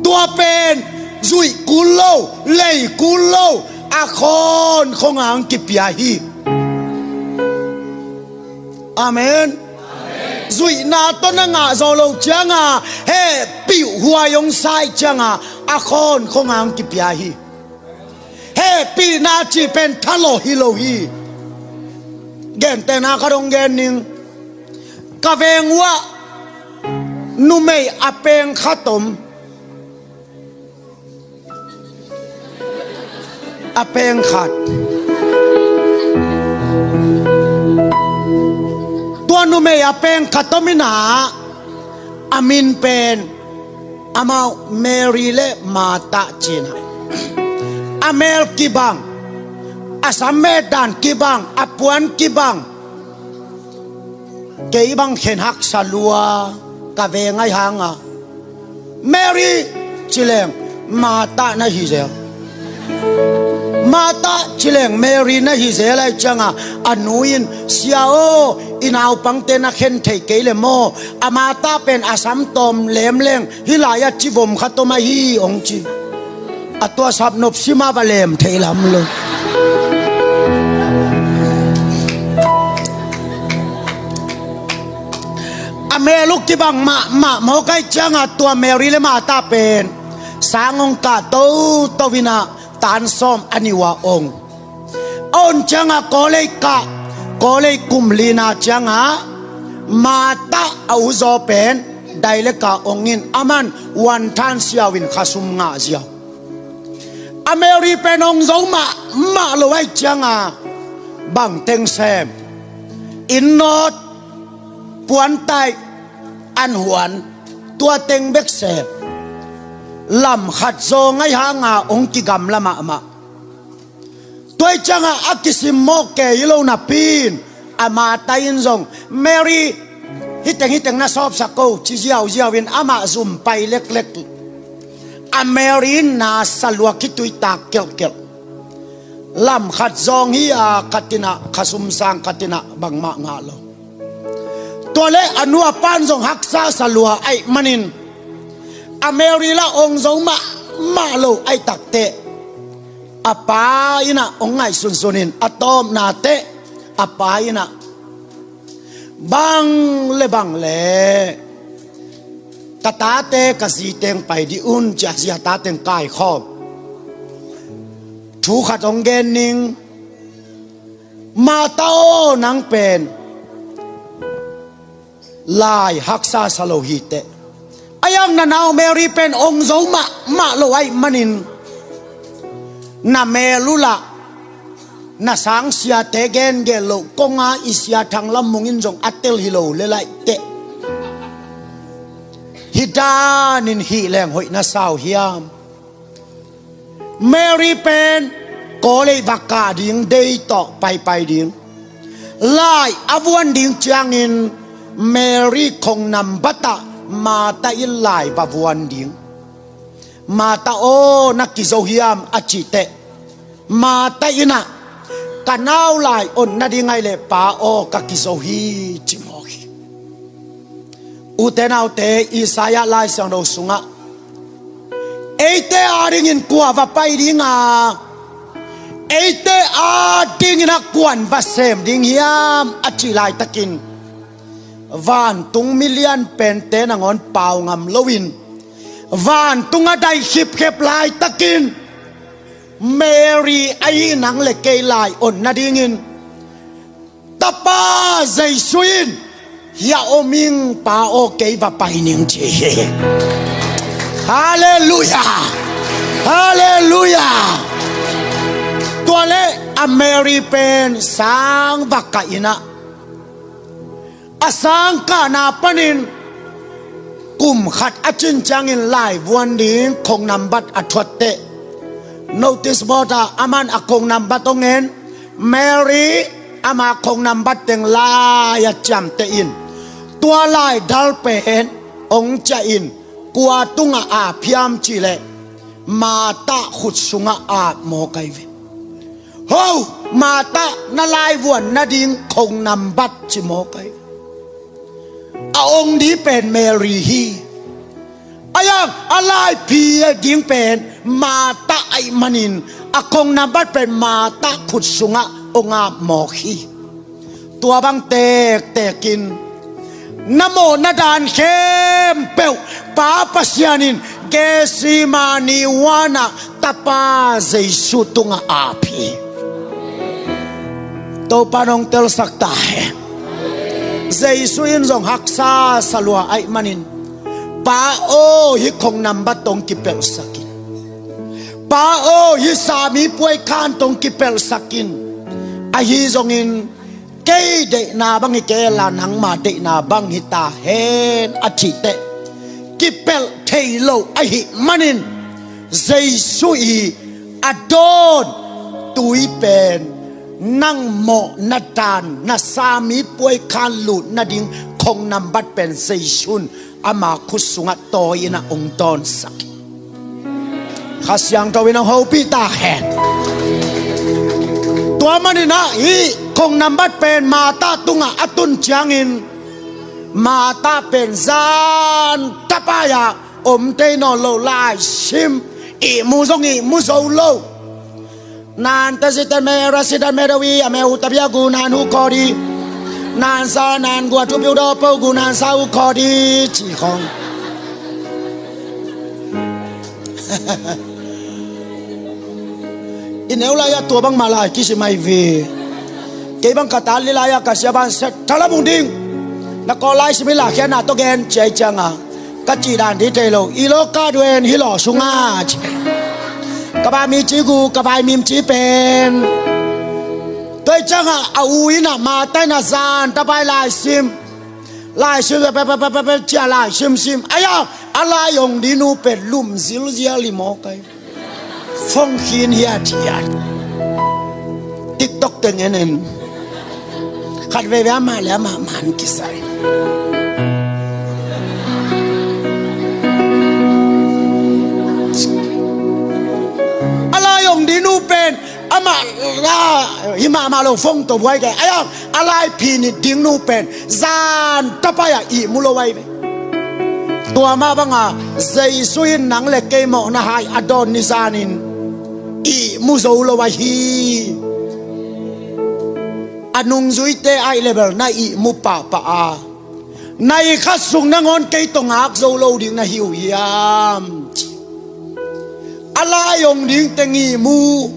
Tua pen zuih kul lo, lei kul lo, a khawn khawnga hong kipia hi. Amen. Zuihna tawh na ngah zaw lo cianga hehpih huai hong sai cianga a khawn khawnga hong kipia hi. Hehpihna cih pen thalawh hi lo hi. Gentehna khat hong gen ning. Ka veng uah numei a peng khat om. A peng khat. Tua numei a peng khat om inah a min pen amau Mary le Martha cinah. A mel kibang, a sam metdan kibang, a puan kibang. Kei bang khen haksa lua ka veng ahi hanga Mary cileng Martha na hi zel. Martha cileng Mary na hi zel ahi cianga a nu in, sia aw, i naupangte na khen thei kei le maw? A Martha pen a sam tawm lemleng hih lai-ah civom khat om ahi hong ci. A tua sapnop sima va lem thei lam lo. A mel uh kibang mahmah mawk ahi cianga tua Mary le Martha pen sang hong kah toto inah tan sawm a nih uh a ong. A on cianga kawlei kah, kawlei kum lina cianga Martha a uzaw pen dailek a ong in, aman one ton siau in khasum ngah ziau. A Mary pen ong zo mahmah lo ahih cianga bangteng sem, inn nawt, puantaih, an huan, tua teng bek sem. Lam khat zawng ahih hanga ong kigamla mahmah. Tua ahih cianga a kisimmawh kei hi lo napi-in, a Martha in zong, Mary, hih teng hih teng na sawpsak o, ci ziauziau in amah zum pai leklek. A Mary in na salua khitui tak kelhkelh. Lam khat zawng hi a, khat in ah khasum sang, khat in ah bangmah ngah lo. Tua leh a nu a pa'n zong haksa salua ahih manin, a Mary lah ong zo mahmah lo ahih takteh, a pa in ah ong ngaihsunsun in, a tawpna teh a pa in ah, bang le bang le ka tate ka zi teng pai dih un, ci a, zi a ta teng kaikhawm. Thu khat ong gen ning. Martha aw, nang pen lai haksa sa lo hi teh. Ahih hang na nau Mary pen ong zo mahmah lo ahih manin, na mel uh lah na sangsiate gengen loh konga i sia Thang Lam Mung in zong a tel hi lo lel ahih teh, hih danin hih leng hoih na sa uh hiam? Mary pen kawlei va kah ding, dei tawh paipai ding. Lai a vuan ding ciangin Mary khongnambat ah Martha in lai va vuan ding. Martha aw, na kizo hiam, a cih teh, Martha in ah, ka nau lai on nading ahih leh Pa aw, ka kizo hi, ci mawk hi. Ute naute, Isaiah Lai Siangtho sungah eite adingin kua va pai ding a, eite adingin ah kua'n va sem ding hiam, a cih laitakin, vantung milian pente nangawn pau ngam loin, vantung a dai khipkhep laitakin, Mary ahi nang le kei lai on nadingin, Tapa Jesu in, hiah om ing Pa aw, kei va pai ning, ci hi. Halleluiah. Halleluiah. Tua leh a Mary pen sang va kah in ah, a sang kahna panin kum khat a cin ciangin lai vuan ding khongnambat a thuat teh, notice board ah aman a khongnambat ong en. Mary ama khongnambat teng lai a ciamteh in, tua lai dal pen ong ciah in, kua tungah ap hiam cih leh Martha khut sungah ap mawk ahi ve. Ho, Martha, na lai vuan nading khongnambat ci mawk ahi. A ong ding pen Mary hi. Ahih hang a laiphi ding pen Martha ahih manin, a khongnambat pen Martha khut sungah ong ap mawk hi. Tua bang tektekin na mawhna dan khempeuh Pa Pasian in Gethsemane huan ah Tapa Jesu tungah ap hi. Topa'n ong telsak ta hen. Jesu in zong haksa salua ahih manin, Pa aw, hih khongnambat ong kipelhsak in. Pa aw, hih sami puai khan tawh ong kipelhsak in. Ahi zongin, kei deihna bang hi kei la, nangma deihna bang hi ta hen, a cih teh, kipelh thei lo ahih manin, Jesu i a dawn tui pen, nang mawhna dan, na sami puai khan lut nading khongnambat pen Jesu'n ama khut sungah tawi in ah ong dawnsak hi. Kha Siangtho in ong hopih ta hen. Tua manin ah hih khongnambat pen Martha tungah a tun ciangin, Martha pen zan tapai-a om thei nawn lo, laisim, ihmu zong ihmu zo lo. นั้นตัดสินใจไม่รักสิทธิ์ไม่ได้วิอาแม่อุตบยากู นั้นหูคอดี นั้นซา นั้นกัวทุบยูดอเป้ากู นั้นซาหูคอดี ci khong. I neu lai-ah tua bangmah lai kisim ahi ve. Kei bang ka tan li lai-ah ka sia ban set thala bung ding. Na kawl lai sim i lahkhiatna tawh gen ciai cianga ka cih dan dih thei lo. I lawka duen hi law sunga ci. Ka vai mi ci gu, ka vai mim ci pen. Tua i cianga a u in a Mata in a zan tapai lai sim. Lai sim pe pe pe pe pe cia lai sim sim. Aya a lai ong ding nu pen lum zilzial i mawk ai. Phone khin hiathiat. TikTok teng en en. Khat veve amah le amah man kisai. A lai ong ding nu pen amah la hi mahmah lo phone tawh buai kei. Aya a lai phi ni ding nu pen zan tapai a ihmu lo ai ve. Tua mah banga Jesu in nang le kei mawhna hai a dawn ni zanin ihmu zo lo ahi. A nungzuite aih le bel na ihmu pahpah a, na i khat sung nangawn kei tawh ngak zo lo ding na hi uh hiam? A lai ong ding teng ihmu,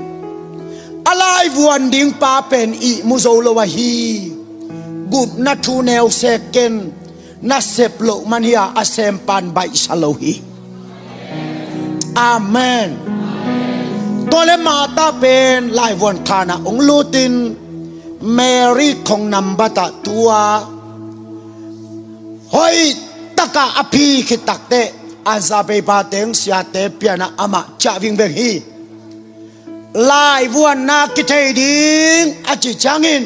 a lai vuan ding pa pen ihmu zo lo ahi. Gupna thu neu sek ken. Nasep loh man hi a, a sempan baihsa lo hi. Amen. Tua le Mata pen laivuan khanah ong lutin Mary khong nambat ah tua hoih takah a phi khit takteh a zabeipa teng siate pianah amah ciah vingveng hi. Laivuanna kithei ding a ci ciangin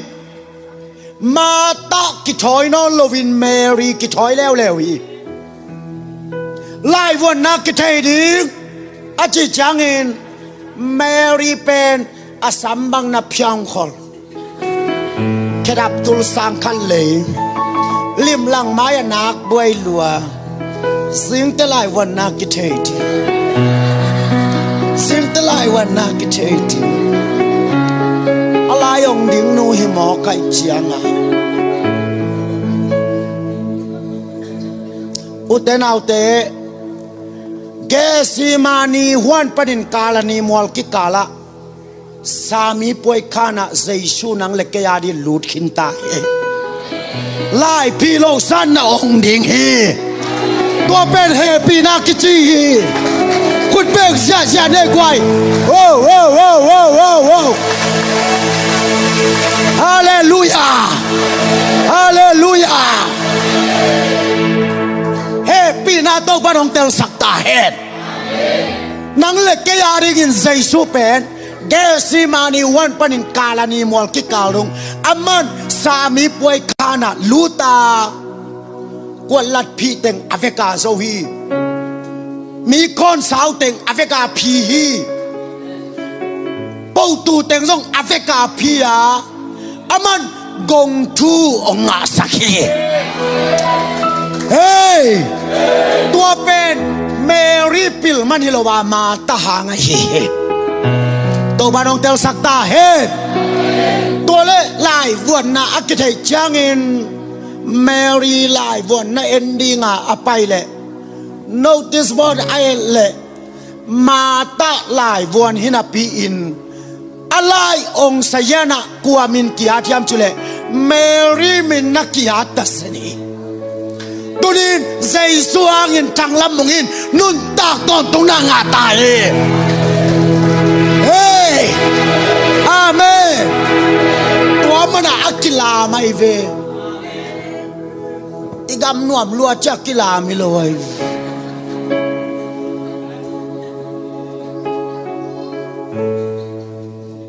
Mata kithawi nawn loin Mary kithawi leuleu hi. Laivuanna kithei ding a ci ciangin Mary pen a sam bang na phiangkhol. Khedap tul sang khat lei limlang mai a nak buai lua. Zingte laivuanna kithei ding. Zingte laivuanna kithei ding. A lai ong ding nu hi mawk ai cianga. Ute naute, Gethsemane huan panin kalani mual kikalah Sami puai khanah Jesu nang le kei a dih lut khin ta hi. Laiphi lo san na ong ding hi. Tua pen hehpihna kici hi. Khut beng ziahziah nei guai. Wo, wo, wo. Halleluiah. Halleluiah. Hehpihna Topan hong telsak ta hen. Nang le kei a dingin Jesu pen Gethsemane huan panin kalani mual kikal dong aman Sami puai khanah lut a, kuatlat phih teng a veka zo hi. Mi khawn sau teng a veka phi hi. Potu teng zong a veka phi a, aman gong thu ong ngahsak hi. Hei, tua pen Mary pil man hi lo a, Mata hang ahi hi. Topan ong telsak ta hen. Tua le laivuanna a kitheih ciangin Mary laivuanna en dinga a pai leh notice board a et leh Mata laivuan hi napi-in a lai ong sayanah kua min ki-at hiam cih leh Mary min na ki-at ta sen hi. Tunin Jesu hangin thanglam mungin nuntak tawntung na ngah ta hi. Hei, amen. Tua manah a kilam ahi ve. I gam nuam lua ciah kilam hi lo ahi.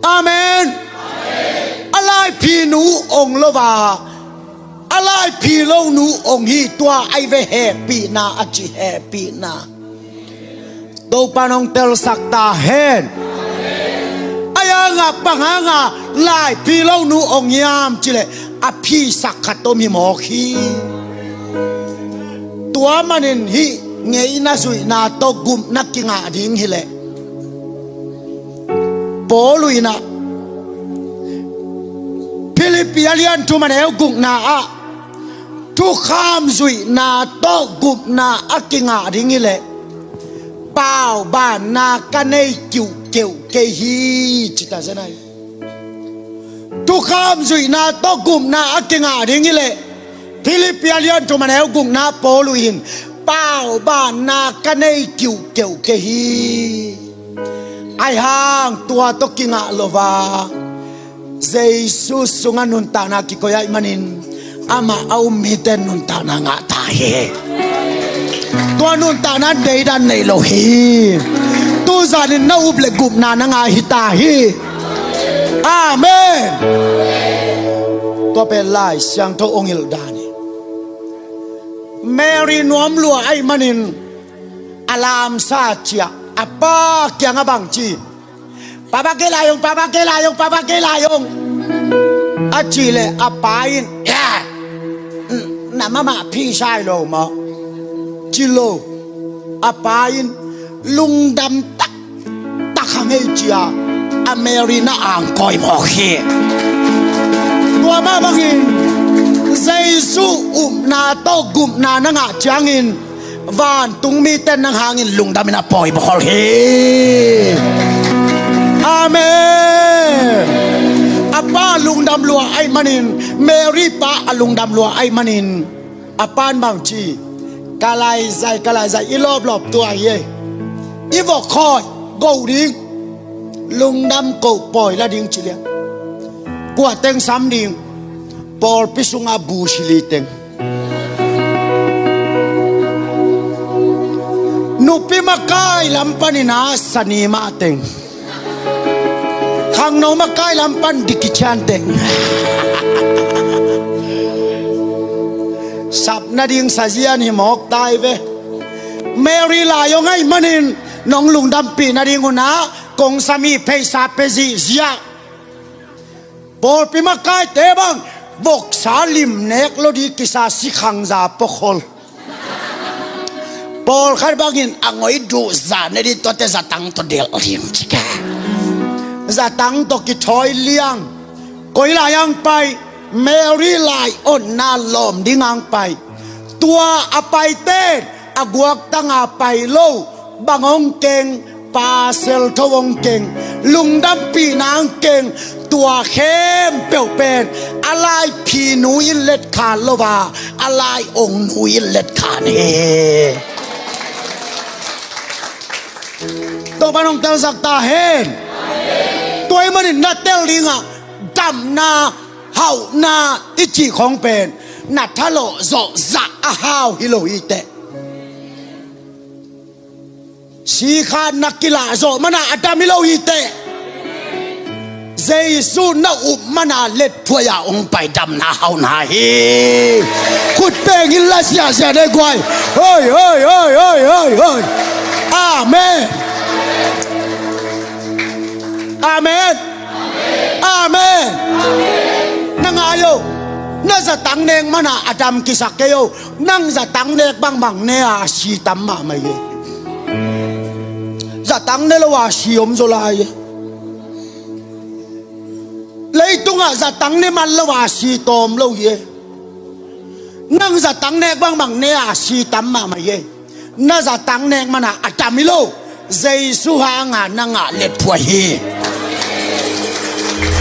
Amen. A laiphi nu ong lo a, a laiphi lo nu ong hi. Tua ahi ve hehpihna a ci hehpihna. Topan hong telsak ta hen. Ai hanga bang hanga laiphi lo nu ong hiam cih leh a phisak khat om hi mawk hi. Tua manin hih ngeina zuihna tawh gupna kingah ding hi leh Paul in ah Philippi a lian thum a neu gukna ah thukham zuihna tawh gupna a kingah ding hi leh paubanna ka nei kiuhkeuh kei hi, ci ta zen ahi. Thukham zuihna tawh gupna a kingah ding hi leh Philippi a lian thum a neu gukna Paul in, paubanna ka nei kiuhkeuh kei hi. Ahi hang tua tawh kingah lo a, Jesu sungah nuntakna kikoih ahih manin, amah a um mite nuntakna ngah ta hi. Tua nuntakna deidan nei lo hi. Tuzanin na up le gupna na ngah hi ta hi. Amen. Tua pen Lai Siangtho hong hilh dan hi. Mary nuam lua ahih manin a lamsa ciah a pa kiangah bang ci? Pa, bang kei lai ung, pa, bang kei lai ung, pa, bang kei lai ung, a cih leh a pa in, "Ya, na mahmah phi sai lo maw?" ci lo. A pa in lungdam taktak hang ei ci-a a Mary na angkawi mawk hi. Tua mah bangin Jesu upna tawh gupna na ngah ciangin vantung mite nang hangin lungdamin a pawi bawl hi. Amen. A pa lungdam lua ahih manin, Mary pa a lungdam lua ahih manin, a pan bang ci? Ka laizai, ka laizai, i lawplawp tua hi ei. I vok khawi go ding, lungdam ko pawi la ding ci lian. Kua teng sam ding? Pawlpi sunga bu sili teng. Nupi makai lam panin a sani mah teng. Khangno makai lam pan dikician teng. Sap nading sazian hi mawk tai ve. Mary lai hong ahih manin nong lungdampih nading un a kong sam hi, pheisa pia zihziah. Pawlpi makaite bang voksa lim nek lo ding kisa, sikhangza pawkhol. Pawlkhat bangin a ngoi duh za ne ding, tuate zatang tawh delh ding ci ka. Zatang tawh kithawi liang. Koi lai ang pai? Mary lai onna lawm ding ang pai. Tua a paite a guaktanga pai lo, bang hong keng? Pasal tho hong keng, lungdampihna hong keng. Tua khempeuh pen a laiphi nu in letkhan lo a, a lai ong nu in letkhan hi. Topan hong telsak ta hen. Tua ahih manin na tel dingah damna, hauhna i cih khong pen na thalawh zawh zah a hau hi lo hi teh. Sikhan na kilah zawh mana a dam hi lo hi teh. Jesu na up mana letphuai-a hong pai damna hauhna hi. Khut pengin la siasia ne guai. Hoi, hoi, hoi, hoi, hoi, hoi. Amen. Amen. Amen. Na ngai o. Na zatang nek mana a dam kisak kei o. Nang zatang nek bangbang ne a, a si tam mahmah hi. Zatang ne lo a si om zaw lai hi. Leitungah zatang ne man lo a si tawm lo hi. Nang zatang nek bangbang ne a, a si tam mahmah hi. Na zatang nek mana a dam hi lo. Jesu hanga na ngah letphuai hi.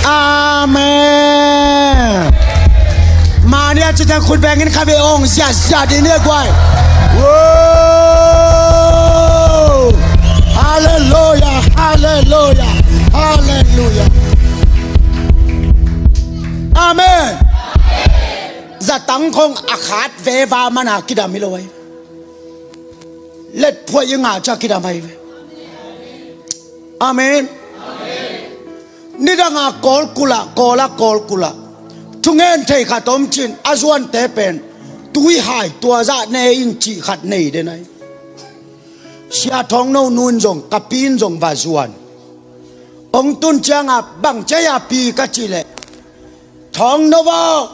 Amen. Mania citeng khut bengin khabe ong ziazia ding ni guai. Wow. Hallelujah, hallelujah, hallelujah. Amen. Zatang khong a khat veva mana kidam hi lo ai. Letphuai i ngah ciang kidam ahi ve. Amen. Nidanga Kawl kulh ah, Kawl ah, Kawl kulh ah thungen thei khat om cin, a zuante pen tuihai tua zah ne in cih khat nei den ahi. Sia Thawng No nu in zong, ka pi in zong va zuan. Hong tun cianga bang ci a pi ka cih leh, Thawng No aw,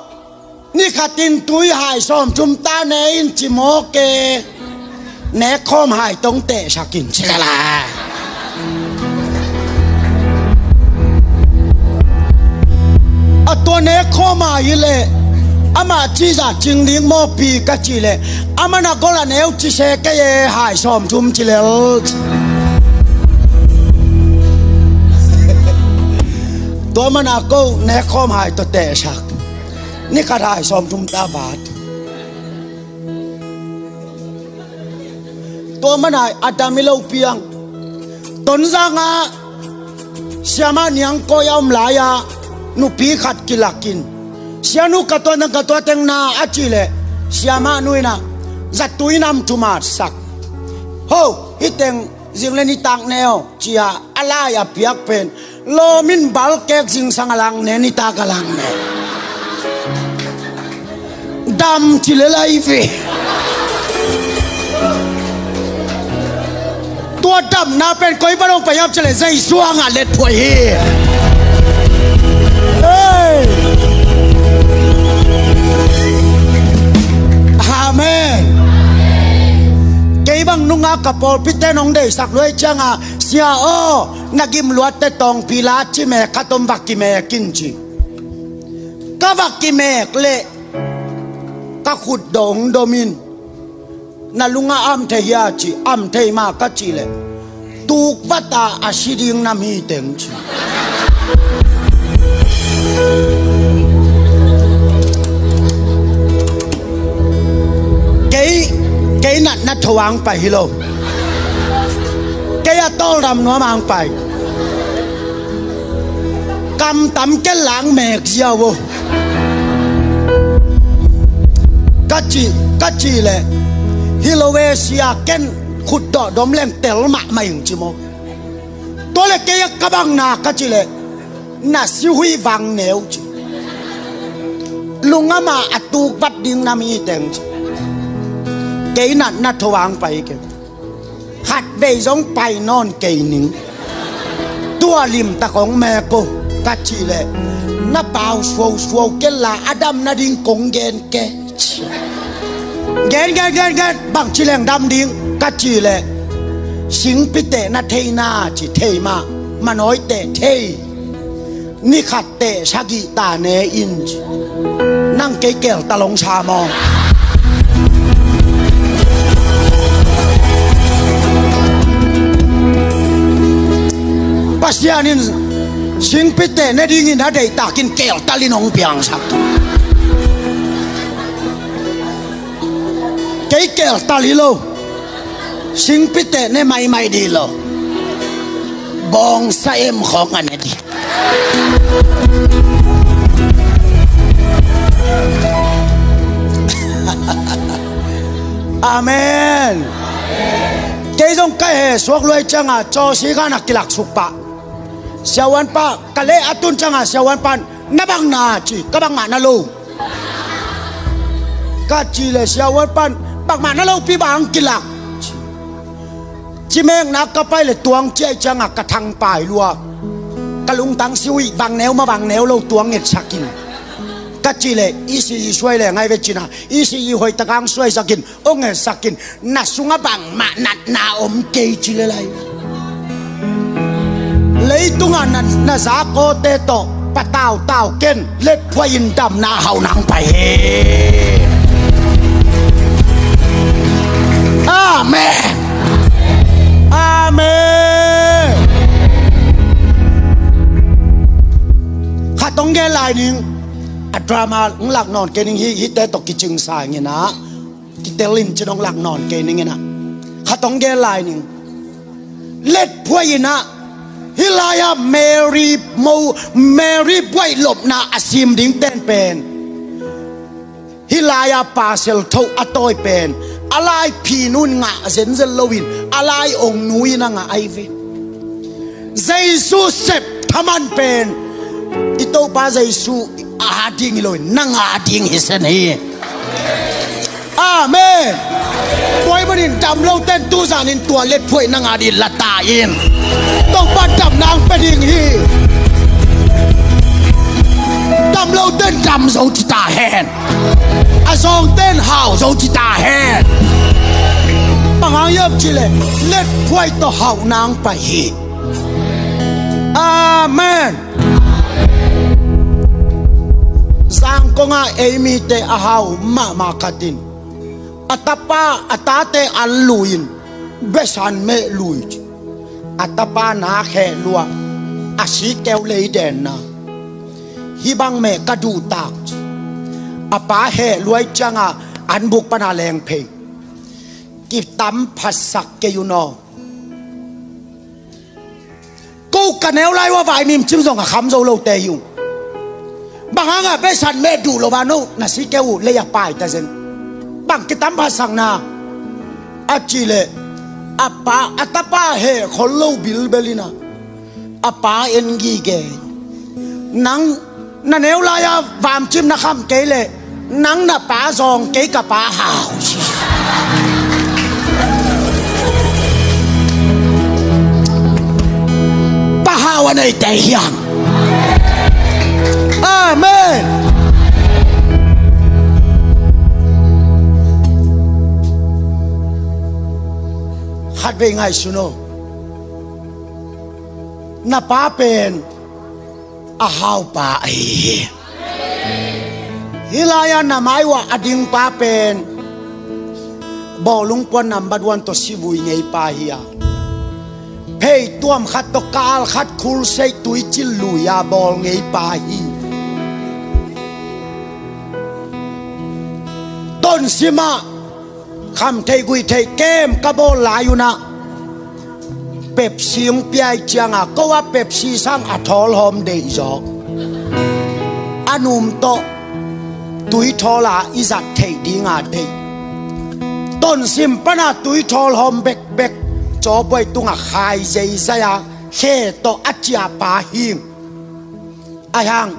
ni khatin tuihai sawmthum ta ne in ci mawk e. Nekkhawm hai tawh hong tehsak in ci lala. A tua nekkhawm hai hi leh amah cihzah cing ding maw pi ka cih leh, amah na gol a neu ci se kei e, hai sawmthum ci lel. Tua mana ko nekkhawm hai tawh tehsak. Ni khat hai sawmthum ta vat. Tua mana a dam i lo piang. Tonzang ah siamah niangkawi a om lai-ah nupi khat kilakin, "Sianu, ka tua teng, ka tua teng na," a cih leh siamah nu in ah zatui nam thumat sak. "Ho, hih teng zing le nitak ne aw," ci-a a lai a piak pen lawm in balkek zingsang a lang ne, nitak a lang ne. Dam ci le lai ve. Tua damna pen koi pan hong pai hiam cih leh Jesu hangah let phuai hi. Hey! Amen. Kei bang nungak ka pawlpi ten hong deihsak luai ciangah, "Sia aw, na gimluatte tawngpi la ci mek khat om, va kimek in," ci. Ka va kimek leh ka khut dong dom in, "Na lungah am thei hia?" ci. "Am thei mah," ka cih leh, "Tukvata a si ding nam hi teng," ci. Kei, kei natna tho ang pai hi lo. Kei a tawldam nuam ang pai. Kam tam ken lang mek ziau aw. Ka cih, ka cih leh, "Hi lo e sia, ken khut dawh dom leng tel mahmah ing," ci maw. Tua leh kei a ka bang na ka cih leh, "Na sihuih vang neu," ci. "Lungam a a tukvat ding nam hi teng," ci. Kei natna tho ang pai kei. "Khatvei zong pai nawn kei ning. Tua limtak hong mek aw," ka cih leh, "Na pau suausuau ken la a dam nading kong gen ke," ci. "Gen, gen, gen, gen, bangci leng dam ding?" ka cih leh, "Singpi teh na thei na," ci. "Thei mah, manawite thei. Ni khat teh sagih ta ne in," ci. Nang kei keltal hong sa maw? Pasian in singpi teh ne dingin a deihtakin keltal in hong piangsak. Kei keltal hi lo. Singpi teh ne maimai dih lo. Bawngsa em khawng a ne dih. Amen. Kei zong ka he suak luai ciangah cawsi khan a kilaksuk pah. Siavuan pa, ka leh a tun ciangah siavuan pan, "Na bang na?" ci. "Ka bangmah na lo," ka cih leh siavuan pan, "Bangmah na lopi bang kilak," ci. Cimekna ka pai leh tuang ciah ciangah ka thangpai lua. "Ka lungtang sihuih, vangneu mah vangneu lo tuang ngetsak in," ka cih leh, "I si i suai leng ai ve," ci-in ah, "I si i hoihtak ang suaisak in, hong ngetsak in, na sungah bangmah natna om kei," ci le lai. Leitungah na, na zakawte tawh patautau ken, letphuai in damna hau nang pai hi. Amen. Amen. Khat hong gen lai ning. A drama hong lak nawn kei ning hi, hihte tawh kicingsa ing in ah. Kitel in cin hong lak nawn kei ning in ah. Khat hong gen lai ning. Letphuai in ah, hih lai-ah Mary mo, Mary buaih lopna a sim ding ten pen, hih lai-ah pasal tho a tawi pen, a lai phin un ngah zenzen loin, a lai ong nu in a ngah ai ve. Jesu sep thaman pen i Topa Jesu a ding hi loin, nang a ding hi sen hi. Amen. Tua ahih manin damlote in tuzan in tua letphuai nang a ding la ta in. Topa damna ang pe ding hi. Damlote in dam zo ci ta hen. A zawngte in hau zo ci ta hen. Bang hang hiam cih leh letphuai tawh hau nang pai hi. Amen. Zangkong ah ei mite a hau mahmah khat in a tapa, a tate an lui in besan meh lui ci. A tapa na kheh lua, a sikeu lei denna. Hih bang meh ka duhtak ci. A pa heh luai ciangah an buk pana leng phei. Kitam phatsak kei un aw. Ko ka neu lai uh a vaimim cim zong a kham zo lote hi ung. Bang hangah beisan meh duh lo a no na si kei uh lei a pai ta zen. Bang kitam phatsakna a cih leh a pa a tapa heh khol lo bilbel in a a pa en gige. Nang na neu lai-a vamcim na kham kei leh nang na pa zawng kei ka pa hau. Pa hau a neite hiang. Amen. Khatvei ngaihsun aw. Na pa pen a haupa ahi hi. Hih lai-ah na mai uah a dingpa pen bawlung puan nambat uan tawh sivui ngeipa hi a, phei tuam khat tawh kal khat khulseih tuicil lui-a bawl ngeipa hi. Tonsimah kham thei gui thei kem ka bawl lai unah Pepsi hong piai cianga ko a Pepsi sang a thawl hawm deih zaw. A num tawh tui thawl a i zat theih dinga deih. Tonsim pana tui thawl hawm bekbek cawbuai tunga khai zeizai a khe tawh a ciahpa hing. Ahi hang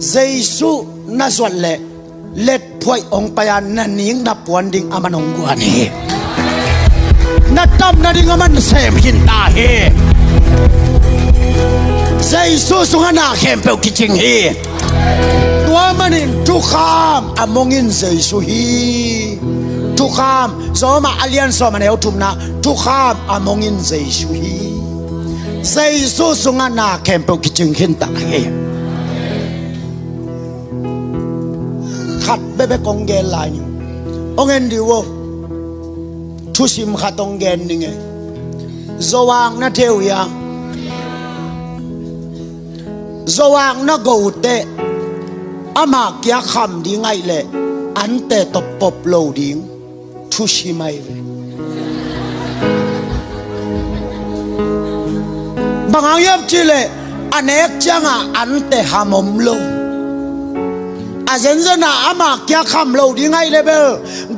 Jesu na zuat leh letphuaih hong pai a na nik na puan ding a man hong guan hi. Na tam nading a man sem khin ta hi. Jesu sungah na khempeuh kicing hi. Tua manin thukham a mongin Jesu hi. Thukham, Roma a lian sawm a neu thumna, thukham a mongin Jesu hi. Jesu sungah na khempeuh kicing khin ta hi. Khat bekbek hong gen lai ning. Hong en dih uh aw. Thusim khat hong gen ning e. Zoang na theu hia? Zoang na go teh ama kia kham ding aih leh ante tawh pop lo ding. Thusim ahi ve. Bang hang hiam cih leh a nek ciangah ante ham om lo. A zenzen a ama kia kham lo ding aih leh bel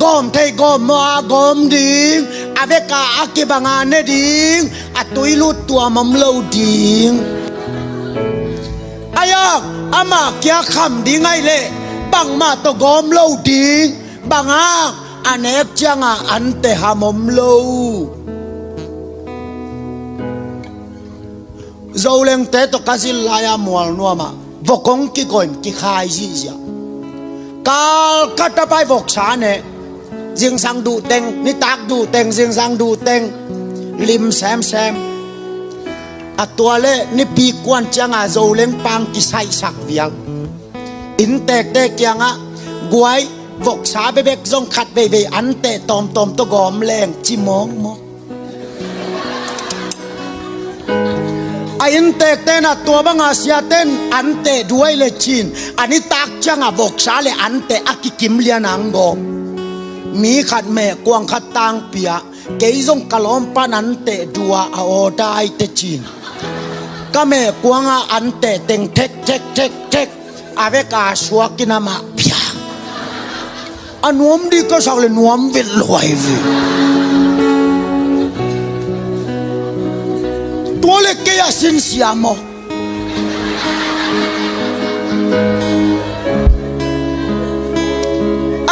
gawm thei gawm maw a gawm ding, a veka a kibanga ne ding, a tui lut tuam om lo ding. Ahi hang ama kia kham ding aih leh bangmah tawh gawm lo ding. Bang hang a nek cianga ante ham om lo. Zolengte tawh ka zin lai-a mual nuamah vok hong kigoin kikhai zihziah. Kal khat a pai voksa ne. Zingsang duhteng, nitak duhteng, zingsang duhteng, lim semsem. A tua leh nipi kuan cianga Zoleng pang kisaihsak vial. Inntekte kiangah guai, voksa bekbek zong khat veivei anteh tawmtawm tawh gawm leng ci mawkmawk. A inntekte na tua banga siaten anteh duai le cin a nitak cianga voksa le anteh a kikim lian ang gawm. Mi khat mehkuang khat tangpi ah kei zong ka lawmpan anteh dua a aw dai te cin. Ka mehkuanga anteh teng thek thek thek thek a veka suakin amah pia. A nuam dih ka sak le nuam vet luai ve. Tua le kei a sinsiam aw.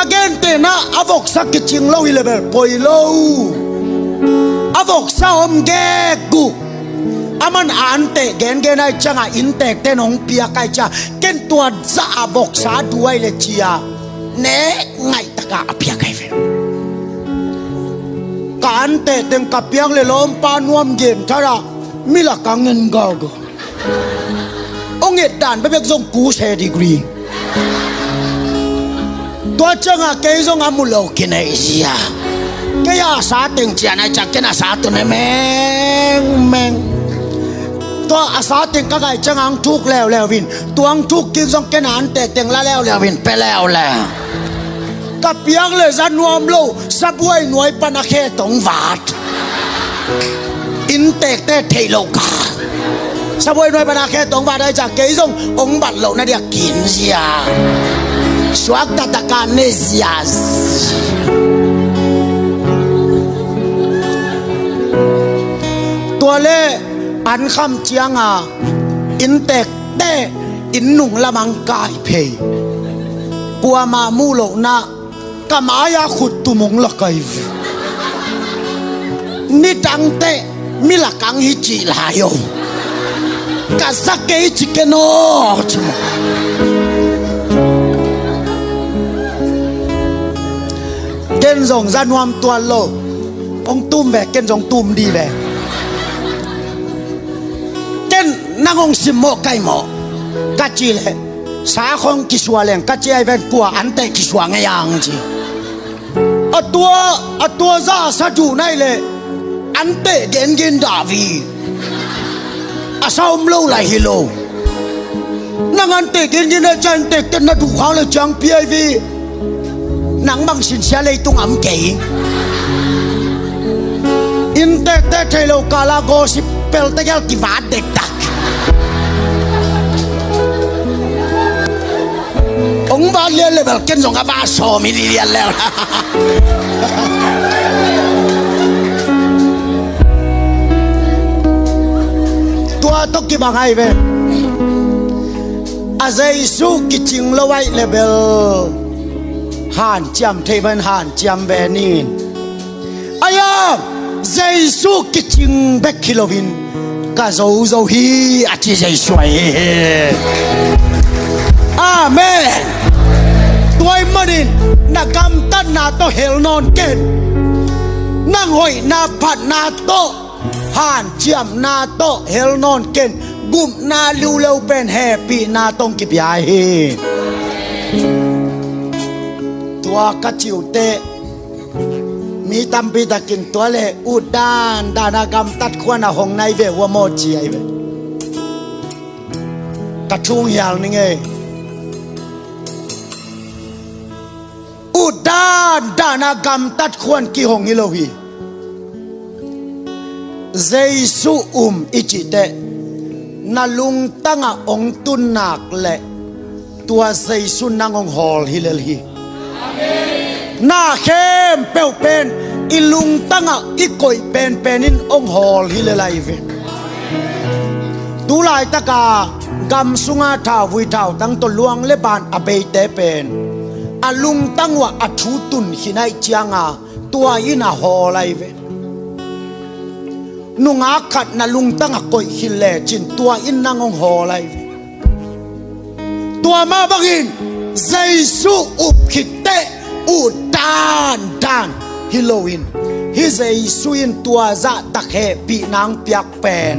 A gentehna a voksa kicing lo hi le bel poi lo. A voksa om gek uh. Aman a anteh gengen ai cianga inntekten hong piak ai cia ken tua zah a voksa duai le cia ne ngaih taka a piak ai ve. Ka anteh teng ka piak le lawmpa nuam gen thara milak a ngen gaga. Hong et dan bekbek zong kuse degree. Tua cianga kei zong a mu lo kineih zia. Kei a sa teng cian ai ciak ken a sa tun e mengmeng. Tua a sa teng ka gai cianga ang thuk leuleu in tua ang thuk kin zong ken a anteh teng la leuleu in pe leuleu. Tapiang le za nuam lo, sabuai nuai pana khet hong vat. Inntekte theih lo ka. Sabuai nuai pana khet hong vat ahih ciang kei zong hong bat loh na dia kin zia. Suak taktak a ne zia. Tua le an kham cianga inntekte inn nung lamah kai phei. Kuamah muh loh na ka mai-a khut tum hong lak ai ve. Nidangte mi lak ang hi cih lai o. Ka za kei ci ken aw ci maw. Ken zong za nuam tuan lo. Hong tum ve, ken zong tum dih ve. Ken nang hong simmawh kai maw ka cih leh, sa khong kisua leng ka ci ai ven, kua anteh kisua ngei ang ci. A tua, a tua za a sa duh nai leh anteh gengin dah vi. A sa om lo lai hi lo. Nang anteh gengin a ca inntekte na duh khak le ciang piai vi. Nang bang sinsia leitung am kei. Inntekte thei lo kala gossip pelte gel kivat dektak. Hong vat lian le bel ken zong a va sawm hi lian lel. Tua tawh kibang ai ve. A Jesu kicing lo ai le bel hanciam thei ban hanciam ve ning. Aia, Jesu kicing bek hi loin ka zozo hi a ci Jesu ahi hi. Amen. Tua ahih manin na gamtatna tawh hel nawn ken. Nang hoihna phatna tawh, hanciamna tawh hel nawn ken. Gupna liuleu pen hehpihna tawh hong kipia hi. Tua ka cih uh teh mi tampi takin tua le ut dandan a gamtat khuan a hong nai ve ua maw ci ai ve. Ka thu hial ning ei. Ut dandan a gamtat khuan kihong hi lo hi. Jesu um i cih teh na lungtangah hong tun nak leh tua Jesu nang hong hawl hi lel hi. Na khempeuh pen i lungtangah i koih penpen in hong hawl hi lel ahi ve. Tu laitaka gam sunga thauvui thautang tawh luang le ban a beite pen a lungtang uah a thu tun khin ahih cianga tua in a hawl ahi ve. Nungak khat na lungtang a koih khin lecin tua in nang hong hawl ahi ve. Tua mah bangin Jesu up khit teh ut dandan hi loin, hih Jesu in tua zahtak hehpihna hong piak pen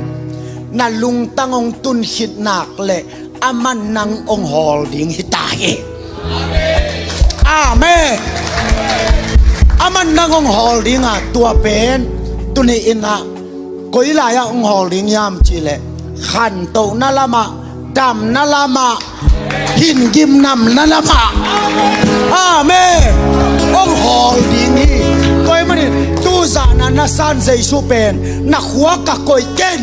na lungtang hong tun khit nak leh aman nang hong hawl ding hi ta hi. Amen. Aman nang hong hawl dinga tua pen tuni inah koi lai-ah hong hawl ding hiam cih leh khantohna lamah, damna lamah, hingim namna lamah. Amen. Hong hawl ding hi. Tua ahih manin tuzan a na san Jesu pen na khuak ah koih ken.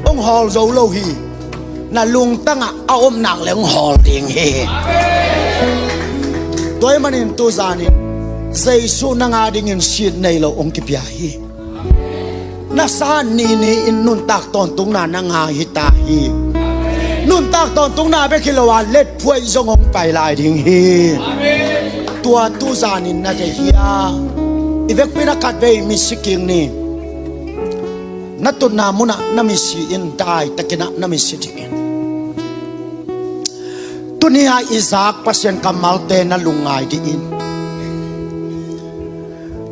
Hong hawl zo lo hi. Na lungtangah a om nak leh hong hawl ding hi. Tua ahih manin tuzanin Jesu nang adingin sit nei lo hong kipia hi. Na san ni ni-in nuntak tawntungna na ngah hi ta hi. Nuntak tawntungna bek hi lo a letphuai zong hong pai lai ding hi. Tua tuzanin na thei hia? I vekpi-in a khatvei misi kik ni. Na tutna munah na misi in, daitakinah na misi dih in. Tuni-ah i zak Pasian kammalte na lungngai dih in.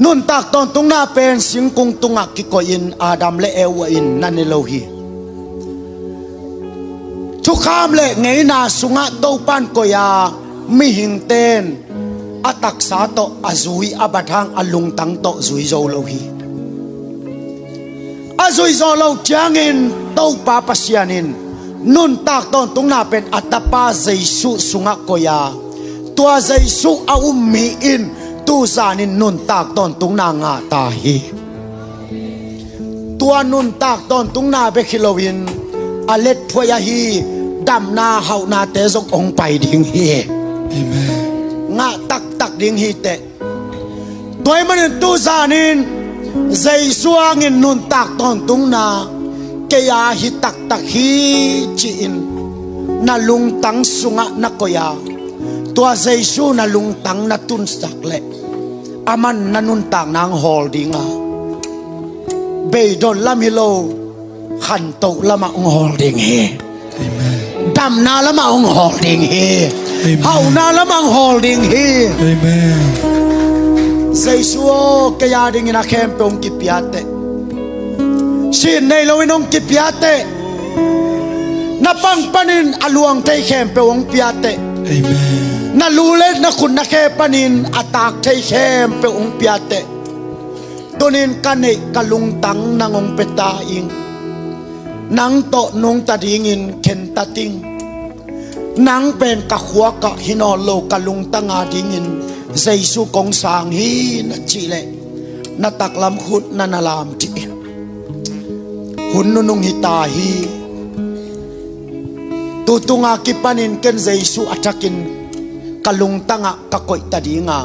Nuntak tawntungna pen singkung tungah kikoihin Adam le Eva in na ne lo hi. Thukham le ngeina sungah Topan koih a, mihingte in a taksa tawh a zui a bat hang a lungtang tawh zui zo lo hi. A zui zo lo ciangin Topa Pasian in nuntak tawntungna pen a Tapa Jesu sungah koih a, Tua Jesu a um mi in tuzanin nuntak tawntungna ngah ta hi. Tua nuntak tawntungna bek hi loin a letphuai ahi damna hauhnate zong hong pai ding hi. Amen. Ngah taktak ding hi teh. Tua ahih manin tuzanin Jesu hangin nuntak tawntungna kei a hi taktak hi ci-in na lungtang sungah na koih a, tua Jesu na lungtang na tunsak leh aman na nuntakna hong hawl ding a, beidon lam hi lo, khantoh lamah hong hawl ding hi. Amen. Damna lamah hong hawl ding hi. Amen. Hauhna lamah hong hawl ding hi. Amen. Jesu aw, kei a dingin a khempeuh hong kipia teh. Sin nei loin hong kipia teh. Na pang panin a luang thei khempeuh hong pia teh. Amen. Na lu le na khut na khe panin a tak thei khempeuh hong pia teh. Tunin ka neih ka lungtang nang hong pia ta ing. Nang tawh nungta dingin khen ta ing. Nang pen ka khuak ah hi nawn lo, ka lungtang a dingin Jesu kong sang hi na cih leh na taklam khut na na lam dih in. Hun nunung hi ta hi. Tu tung a kipanin ken Jesu a thakin ka lungtang ah ka koih ta ding a,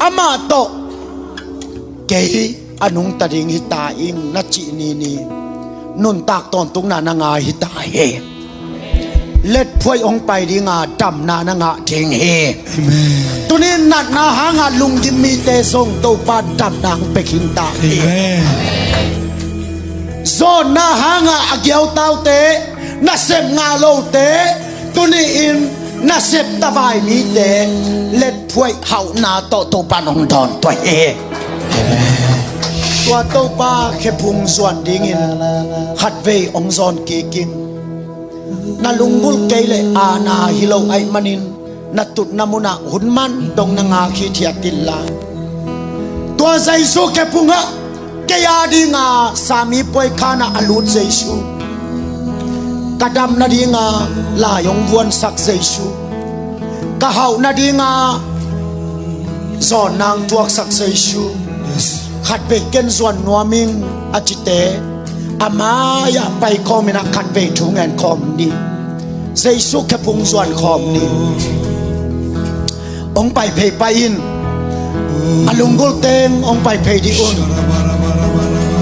amah tawh kei a nungta ding hi ta ing na cih ni ni, nuntak tawntungna na ngah hi ta hi. Letphuai hong pai ding a, damna na ngah ding hi. Amen. Tunin natna hangah lungkim mite zong Topa damna hong pia khin ta hi. Amen. Zawnna hangah a giautaute, nasep ngah lote, tuni-in nasep tavai mite letphuai hauhna tawh Topa in hong dawn tua hi. Amen. Tua Topa khephung zuan dingin khatvei hong zawn kik ing. Na lunggulh kei leh aana hi lo ahih manin na tutna munah hun man dong na ngak hithiat inla, tua Jesu khephung ah kei a dinga samipuai khan ah a lut Jesu, ka dam nadinga lai hong vuansak Jesu, ka hauh nadinga zawnna hong tuaksak Jesu. Yes. Khatvei ken zuan nuam ing a cite, a mai-ah paikhawm in ah khatvei thu ngen khawm ni. Jesu khephung zuan khawm ni. Hong pai phei pah in. A lunggulh teng hong pai phei dih un.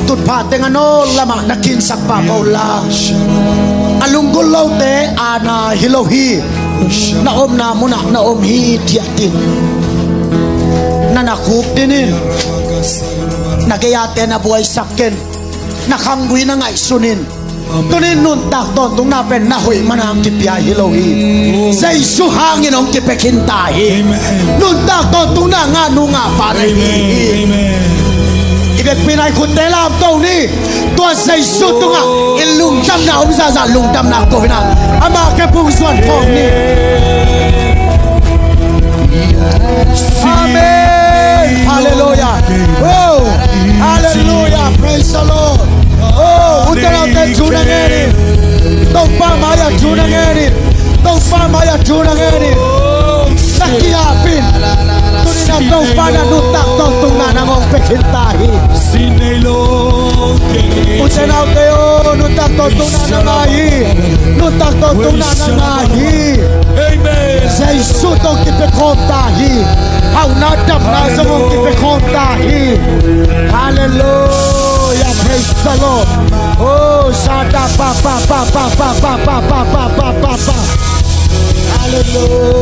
Tutphah teng a nawl lamah na kinsak pah pah unla, a lunggulh lote aana hi lo hi. Na omna munah na om hithiat in. Na na khuk din in. Na gei-ate na buaisak ken. Na khanggui na ngaihsun in. Tunin nuntak tawntungna pen na hoih mana hong kipia hi lo hi. Jesu hangin hong kipia khin ta hi. Amen. Nuntak tawntungna ngah nu ngah pa na hi hi. Amen. I vekpi-in ah i khutte lamto ni. Tua Jesu tungah i lungdamna om zahzah lungdamna ko-in ah, ama khephung zuan khawm ni. Amen. Halleluiah. Oh, halleluiah. Praise the Lord. Oh, ute naute thu na ngen in. Topa mai-ah thu na ngen in. Topa mai-ah thu na ngen in. Na ki-ap in. Tuni-in ah Topa in ah nuntak tawntungna nang hong pia khin ta hi. Ute naute aw, nuntak tawntungna na ngah hi. Nuntak tawntungna na ngah hi. Amen. Jesu tawh kipia khawm ta hi. Hauhna damna zong hong kipia khawm ta hi. Halleluiah. Praise the Lord. Oh, sada pa pa pa. Halleluiah.